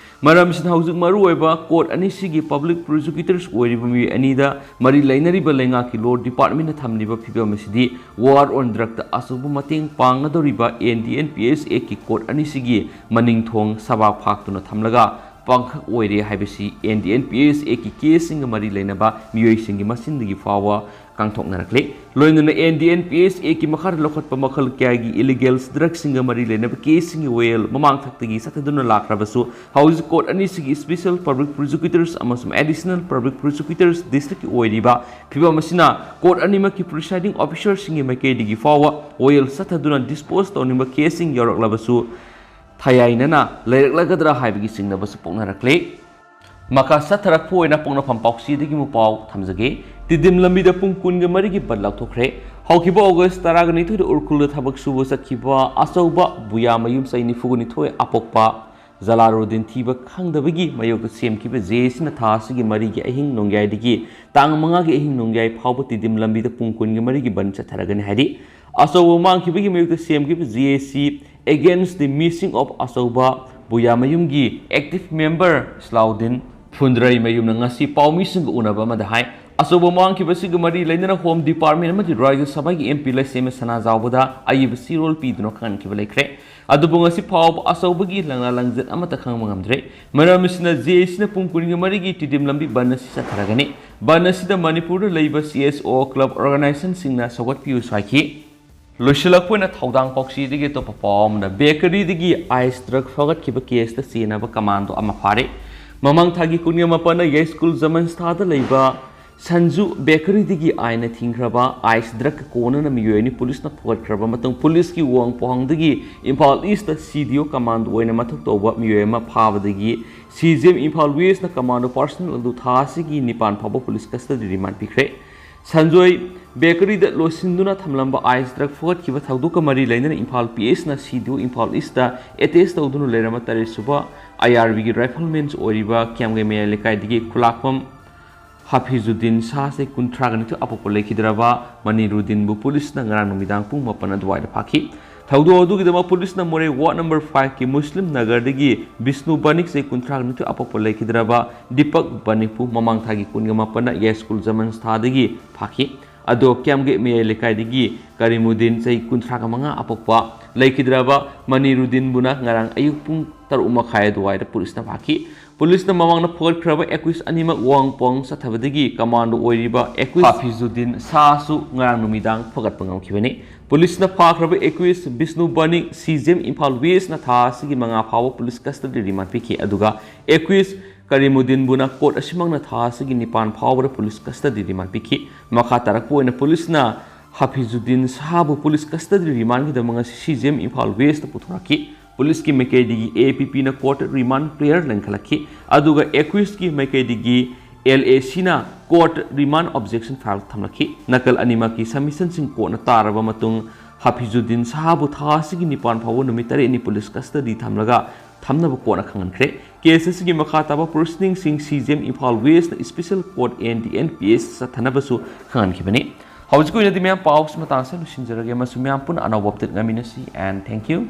ꯃꯔꯝꯁꯤꯅ ꯍꯧꯖꯤꯛ ꯃꯔꯨꯑꯣꯏꯕ court ꯑꯅꯤꯁꯤꯒꯤ public prosecutors ꯑꯣꯏꯔꯤꯕ ꯃꯤꯑꯣꯏ ꯑꯅꯤꯗ ꯃꯔꯤ ꯂꯩꯅꯔꯤꯕ ꯂꯩꯉꯥꯛꯀꯤ law departmentꯅ ꯊꯝꯂꯤꯕ ꯐꯤꯕꯝ ꯑꯁꯤꯗꯤ war on drugꯇ ꯑꯆꯧꯕ ꯃꯇꯦꯡ ꯄꯥꯡꯒꯗꯧꯔꯤꯕ NDNPS Actꯀꯤ court ꯑꯅꯤꯁꯤꯒꯤ ꯃꯅꯤꯡ ꯊꯣꯡ ꯁꯕꯥꯛ ꯐꯥꯛꯇꯨꯅ ꯊꯝꯂꯒ ꯄꯥꯡꯈꯛ ꯑꯣꯏꯔꯦ ꯍꯥꯏꯕꯁꯤ NDNPSActꯀꯤ caseꯁꯤꯡꯒ ꯃꯔꯤ ꯂꯩꯅꯕ ꯃꯤꯑꯣꯏꯁꯤꯡꯒꯤ ꯃꯆꯤꯟꯗꯒꯤ ꯐꯥꯎꯕ ꯀꯥꯡꯊꯣꯛꯅꯔꯛꯂꯤ꯫ ꯂꯣꯏꯅꯅ NDNPSActꯀꯤ ꯃꯈꯥꯗ ꯂꯧꯈꯠꯄ ꯃꯈꯜ ꯀꯌꯥꯒꯤ illegal drugꯁꯤꯡꯒ ꯃꯔꯤ ꯂꯩꯅꯕ caseꯁꯤꯡꯒꯤ ꯋꯥꯌꯦꯜ ꯃꯃꯥꯡ ꯊꯛꯇꯒꯤ ꯆꯠꯊꯗꯨꯅ ꯂꯥꯛꯈ꯭ꯔꯕꯁꯨ, ꯍꯧꯖꯤꯛ court ꯑꯅꯤꯁꯤꯒꯤ special public prosecutors ꯑꯃꯁꯨꯡ additional public prosecutors districtꯀꯤ ꯑꯣꯏꯔꯤꯕ ꯐꯤꯕꯝ ꯑꯁꯤꯅ court ꯑꯅꯤꯃꯛꯀꯤ presiding officerꯁꯤꯡꯒꯤ ꯃꯥꯏꯀꯩꯗꯒꯤ ꯐꯥꯎꯕ ꯋꯥꯌꯦꯜ ꯆꯠꯊꯗꯨꯅ dispose ꯇꯧꯅꯤꯡꯕ caseꯁꯤꯡ ꯌꯥꯎꯔꯛꯂꯕꯁꯨ, ꯊꯌꯥꯏꯅꯅ ꯂꯩꯔꯛꯂꯒꯗ꯭ꯔꯥ ꯍꯥꯏꯕꯒꯤ ꯆꯤꯡꯅꯕꯁꯨ ꯄꯣꯛꯅꯔꯛꯂꯤ꯫ ꯃꯈꯥ ꯆꯠꯊꯔꯛꯄ ꯑꯣꯏꯅ ꯄꯣꯛꯅꯐꯝ ꯄꯥꯎꯆꯦꯗꯒꯤ ꯑꯃꯨꯛ ꯄꯥꯎ ꯊꯝꯖꯒꯦ꯫ ꯇꯤꯗꯤꯝ ꯂꯝꯕꯤꯗ ꯄꯨꯡ ꯀꯨꯟꯒ ꯃꯔꯤꯒꯤ ꯕꯟ ꯂꯥꯎꯊꯣꯛꯈ꯭ꯔꯦ꯫ ꯍꯧꯈꯤꯕ ꯑꯣꯒꯁ ꯇꯔꯥꯒ ꯅꯤꯊꯣꯏꯗ ꯎꯈ꯭ꯔꯨꯜꯗ ꯊꯕꯛ ꯁꯨꯕ ꯆꯠꯈꯤꯕ ꯑꯆꯧꯕ ꯕꯨꯌꯥ ꯃꯌꯨꯝ ꯆꯍꯤ ꯅꯤꯐꯨꯒ ꯅꯤꯊꯣꯏ ꯑꯄꯣꯛꯄ ꯖꯂꯥꯂꯨꯗꯤꯟ ꯊꯤꯕ ꯈꯪꯗꯕꯒꯤ ꯃꯥꯌꯣꯛꯇ ꯁꯦꯝꯈꯤꯕ JACꯅ ꯊꯥ ꯑꯁꯤꯒꯤ ꯃꯔꯤꯒꯤ ꯑꯍꯤꯡ ꯅꯣꯡꯌꯥꯏꯗꯒꯤ ꯇꯥꯡ ꯃꯉꯥꯒꯤ ꯑꯍꯤꯡ ꯅꯣꯡꯌꯥꯏ ꯐꯥꯎꯕ ꯇꯤꯗꯤꯝ ꯂꯝꯕꯤꯗ ꯄꯨꯡ ꯀꯨꯟꯒ ꯃꯔꯤꯒꯤ ꯕꯟ ꯆꯠꯊꯔꯒꯅꯤ ꯍꯥꯏꯔꯤ꯫ ꯑꯆꯧꯕ ꯃꯥꯡꯈꯤꯕꯒꯤ ꯃꯥꯌꯣꯛꯇ ꯁꯦꯝꯈꯤꯕ JAC Against the Missing of ꯑꯆꯧꯕ ꯕꯨꯌꯥꯃꯌꯨꯝꯒꯤ active member ꯁꯂꯥꯎꯗꯤꯟ ꯐꯨꯟꯗ꯭ꯔꯩꯃꯌꯨꯝꯅ ꯉꯁꯤ ꯄꯥꯎꯃꯤꯁꯤꯡꯒ ꯎꯅꯕ ꯑꯃꯗ ꯍꯥꯏ, ꯑꯆꯧꯕ ꯃꯥꯡꯈꯤꯕꯁꯤꯒ ꯃꯔꯤ ꯂꯩꯅꯅ Home Department ꯑꯃꯗꯤ ꯔꯥꯖ꯭ꯌ ꯁꯚꯥꯒꯤ MP ꯂꯩꯁꯦꯝꯕ ꯁꯅꯥꯖꯥꯎꯕꯗ ꯑꯏꯕ ꯆꯦꯔꯣꯜ ꯄꯤꯗꯨꯅ ꯈꯪꯍꯟꯈꯤꯕ ꯂꯩꯈ꯭ꯔꯦ꯫ ꯑꯗꯨꯕꯨ ꯉꯁꯤ ꯐꯥꯎꯕ ꯑꯆꯧꯕꯒꯤ ꯂꯪꯂꯥ ꯂꯪꯖꯠ ꯑꯃꯠꯇ ꯈꯪꯕ ꯉꯝꯗ꯭ꯔꯦ꯫ ꯃꯔꯝ ꯑꯁꯤꯅ JACꯅ ꯄꯨꯡ ꯀꯨꯟꯒ ꯃꯔꯤꯒꯤ ꯇꯤꯗꯤꯝ ꯂꯝꯕꯤ ꯕꯟ ꯑꯁꯤ ꯆꯠꯊꯔꯒꯅꯤ꯫ ꯕꯟ ꯑꯁꯤꯗ ꯃꯅꯤꯄꯨꯔꯗ ꯂꯩꯕ CSO club organizationꯁꯤꯡꯅ ꯁꯧꯒꯠꯄꯤꯌꯨꯁꯨ ꯍꯥꯏꯈꯤ꯫ ꯂꯣꯏꯁꯤꯜꯂꯛꯄ ꯑꯣꯏꯅ ꯊꯧꯗꯥꯡ ꯄꯥꯎꯆꯦꯗꯒꯤ ꯑꯇꯣꯞꯄ ꯄꯥꯎ ꯑꯃꯅ, bakeryꯗꯒꯤ ice drug ꯐꯥꯒꯠꯈꯤꯕ caseꯇ ꯆꯦꯟꯅꯕ commando ꯑꯃ ꯐꯥꯔꯦ꯫ ꯃꯃꯥꯡ ꯊꯥꯒꯤ ꯀꯨꯟꯒ ꯃꯥꯄꯟꯗ ꯌꯥꯏꯁ꯭ꯀꯨꯜ ꯖꯃꯟꯁꯊꯥꯗ ꯂꯩꯕ ꯁꯟꯖꯨ bakeryꯗꯒꯤ ꯑꯥꯏꯟꯅ ꯊꯤꯡꯈ꯭ꯔꯕ ice drugꯀ ꯀꯣꯟꯅꯅ ꯃꯤꯑꯣꯏ ꯑꯅꯤ ꯄꯨꯂꯤꯁꯅ ꯐꯥꯒꯠꯈ꯭ꯔꯕ ꯃꯇꯨꯡ, ꯄꯨꯂꯤꯁꯀꯤ ꯋꯥꯍꯪ ꯄꯥꯎꯍꯪꯗꯒꯤ ꯏꯝꯐꯥꯜ Eastꯇ CDO commando ꯑꯣꯏꯅ ꯃꯊꯧ ꯇꯧꯕ ꯃꯤꯑꯣꯏ ꯑꯃ ꯐꯥꯕꯗꯒꯤ CJM ꯏꯝꯐꯥꯜ Westꯅ commando personnel ꯑꯗꯨ ꯊꯥ ꯑꯁꯤꯒꯤ ꯅꯤꯄꯥꯟ ꯐꯥꯎꯕ ꯄꯨꯂꯤꯁ custody remand ꯄꯤꯈ꯭ꯔꯦ꯫ ꯁꯟꯖꯣꯏ bakeryꯗ ꯂꯣꯏꯁꯤꯟꯗꯨꯅ ꯊꯝꯂꯝꯕ ice drug ꯐꯥꯒꯠꯈꯤꯕ ꯊꯧꯗꯣꯛꯀ ꯃꯔꯤ ꯂꯩꯅꯅ ꯏꯝꯐꯥꯜ PSꯅ CDO ꯏꯝꯐꯥꯜ Eastꯇ attach ꯇꯧꯗꯨꯅ ꯂꯩꯔꯝꯕ ꯇꯔꯦꯠ ꯁꯨꯕ IRBꯒꯤ rifleman's ꯑꯣꯏꯔꯤꯕ ꯀꯤꯌꯥꯝꯒꯩ ꯃꯌꯥꯏ ꯂꯩꯀꯥꯏꯗꯒꯤ ꯈꯨꯂꯥꯛꯄꯝ ꯍꯥꯐꯤꯖꯨꯗꯤꯟ ꯁꯥꯍ ꯆꯍꯤ ꯀꯨꯟꯊ꯭ꯔꯥꯒ ꯅꯤꯊꯣꯏ ꯑꯄꯣꯛꯄ ꯂꯩꯈꯤꯗ꯭ꯔꯕ ꯃꯅꯤꯔꯨꯗꯤꯟꯕꯨ ꯄꯨꯂꯤꯁꯅ ꯉꯔꯥꯡ ꯅꯨꯃꯤꯗꯥꯡ ꯄꯨꯡ ꯃꯥꯄꯟ ꯑꯗꯨꯋꯥꯏꯗ ꯐꯥꯈꯤ꯫ ꯊꯧꯗꯣꯛ ꯑꯗꯨꯒꯤꯗꯃꯛ ꯄꯨꯂꯤꯁꯅ ꯃꯣꯔꯦ ꯋꯥꯔꯗ ꯅꯝꯕꯔ ꯐꯥꯏꯚꯀꯤ ꯃꯨꯁꯂꯤꯝ ꯅꯒꯔꯗꯒꯤ ꯕꯤꯁꯅꯨ ꯕꯅꯤꯛ ꯆꯍꯤ ꯀꯨꯟꯊ꯭ꯔꯥꯒ ꯅꯤꯊꯣꯏ ꯑꯄꯣꯛꯄ ꯂꯩꯈꯤꯗ꯭ꯔꯕ ꯗꯤꯄꯛ ꯕꯅꯤꯛꯄꯨ ꯃꯃꯥꯡ ꯊꯥꯒꯤ ꯀꯨꯟꯒ ꯃꯥꯄꯟꯗ ꯌꯥꯏꯁ꯭ꯀꯨꯜ ꯖꯃꯟꯁ ꯊꯥꯗꯒꯤ ꯐꯥꯈꯤ꯫ ꯑꯗꯣ ꯀ꯭ꯌꯥꯝꯒꯩ ꯃꯌꯥꯏ ꯂꯩꯀꯥꯏꯗꯒꯤ ꯀꯔꯤꯃꯨꯗꯤꯟ ꯆꯍꯤ ꯀꯨꯟꯊ꯭ꯔꯥꯒ ꯃꯉꯥ ꯑꯄꯣꯛꯄ ꯂꯩꯈꯤꯗ꯭ꯔꯕ ꯃꯅꯤꯔꯨꯗꯤꯟꯕꯨꯅ ꯉꯔꯥꯡ ꯑꯌꯨꯛ ꯄꯨꯡ ꯇꯔꯨꯛ ꯃꯈꯥꯏ ꯑꯗꯨꯋꯥꯏꯗ ꯄꯨꯂꯤꯁꯅ ꯐꯥꯈꯤ꯫ ꯄꯨꯂꯤꯁꯅ ꯃꯃꯥꯡꯗ ꯐꯒꯠꯈ꯭ꯔꯕ ꯑꯦꯀ꯭ꯌꯨꯁ ꯑꯅꯤꯃꯛ ꯋꯥꯡ ꯄꯣꯡ ꯆꯠꯊꯕꯗꯒꯤ ꯀꯃꯥꯟꯗꯣ ꯑꯣꯏꯔꯤꯕ ꯑꯦꯀ꯭ꯌꯨꯁ ꯍꯥꯐꯤꯖꯨꯗꯤꯟ ꯁꯥꯍꯁꯨ ꯉꯔꯥꯡ ꯅꯨꯃꯤꯗꯥꯡ ꯐꯒꯠꯄ ꯉꯝꯈꯤꯕꯅꯤ꯫ ꯄꯨꯂꯤꯁꯅ ꯐꯥꯈ꯭ꯔꯕ ꯑꯦꯀ꯭ꯌꯨꯁ ꯕꯤꯁꯅꯨ ꯕꯅꯤꯛ ꯁꯤ ꯖꯤ ꯑꯦꯝ ꯏꯝꯐꯥꯜ ꯋꯦꯁꯅ ꯊꯥ ꯑꯁꯤꯒꯤ ꯃꯉꯥ ꯐꯥꯎꯕ ꯄꯨꯂꯤꯁ ꯀꯁꯇꯗꯤ ꯔꯤꯃꯥꯟ ꯄꯤꯈꯤ꯫ ꯑꯗꯨꯒ ꯑꯦꯀ꯭ꯌꯨꯁ ꯀꯔꯤꯃꯨꯗꯤꯟꯕꯨꯅ ꯀꯣꯔꯠ ꯑꯁꯤꯃꯛꯅ ꯊꯥ ꯑꯁꯤꯒꯤ ꯅꯤꯄꯥꯟ ꯐꯥꯎꯕꯗ ꯄꯨꯂꯤꯁ ꯀꯁꯇꯗꯤ ꯔꯤꯃꯥꯟ ꯄꯤꯈꯤ꯫ ꯃꯈꯥ ꯇꯥꯔꯛꯄ ꯑꯣꯏꯅ ꯄꯨꯂꯤꯁꯅ ꯍꯥꯐꯤꯖꯨꯗꯤꯟ ꯁꯥꯍꯕꯨ ꯄꯨꯂꯤꯁ ꯀꯁꯇꯗꯤ ꯔꯤꯃꯥꯟꯒꯤꯗꯃꯛ ꯉꯁꯤ C G M Imphal west ꯄꯨꯊꯣꯔꯛꯈꯤ꯫ ꯄꯨꯂꯤꯁꯀꯤ ꯃꯥꯏꯀꯩꯗꯒꯤ ꯑꯦ ꯄꯤ ꯄꯤꯅ ꯀꯣꯔꯠ ꯔꯤꯃꯥꯟ ꯄ꯭ꯔꯦꯌꯔ ꯂꯦꯡꯈꯠꯂꯛꯈꯤ꯫ ꯑꯗꯨꯒ ꯑꯦꯀ꯭ꯌꯨꯁꯀꯤ ꯃꯥꯏꯀꯩꯗꯒꯤ ꯑꯦꯜ ꯑꯦ ꯁꯤꯅ ꯀꯣꯔꯠ ꯔꯤꯃꯥꯟ ꯑꯣꯕꯖꯦꯛꯁꯟ ꯐꯥꯏꯜ ꯊꯝꯂꯛꯈꯤ꯫ ꯅꯥꯀꯜ ꯑꯅꯤꯃꯛꯀꯤ ꯁꯕꯃꯤꯁꯟꯁꯤꯡ ꯀꯣꯔꯠꯅ ꯇꯥꯔꯕ ꯃꯇꯨꯡ ꯍꯥꯐꯤꯖꯨꯗꯤꯟ ꯁꯥꯍꯕꯨ ꯊꯥ ꯑꯁꯤꯒꯤ ꯅꯤꯄꯥꯟ ꯐꯥꯎꯕ ꯅꯨꯃꯤꯠ ꯇꯔꯦꯠꯅꯤ ꯄꯨꯂꯤꯁ ꯀꯁꯇꯗꯤ ꯊꯝꯂꯒ ꯊꯝꯅꯕ ꯀꯣꯔꯠꯅ ꯈꯪꯍꯟꯈ꯭ꯔꯦ꯫ ꯀꯦꯁ ꯑꯁꯤꯒꯤ ꯃꯈꯥ ꯇꯥꯕ ꯄ꯭ꯔꯣꯁꯤꯗꯤꯡꯁꯤꯡ ꯁꯤ ꯖꯤ ꯑꯦꯝ ꯏꯝꯐꯥꯜ ꯋꯦꯁꯅ special court N D N P S ꯆꯠꯊꯅꯕꯁꯨ ꯈꯪꯍꯟꯈꯤꯕꯅꯤ꯫ ꯍꯧꯖꯤꯛꯀꯤ ꯑꯣꯏꯅꯗꯤ ꯃꯌꯥꯝ ꯄꯥꯎꯁꯤ ꯃꯇꯥꯡꯁꯤꯗ ꯂꯣꯏꯁꯤꯟꯖꯔꯒꯦ ꯑꯃꯁꯨꯡ ꯃꯌꯥꯝ ꯄꯨꯟꯅ ꯑꯅꯧꯕ ꯑꯞꯗꯦꯠ ꯉꯥꯏꯃꯤꯟꯅꯁꯤ꯫ And thank you.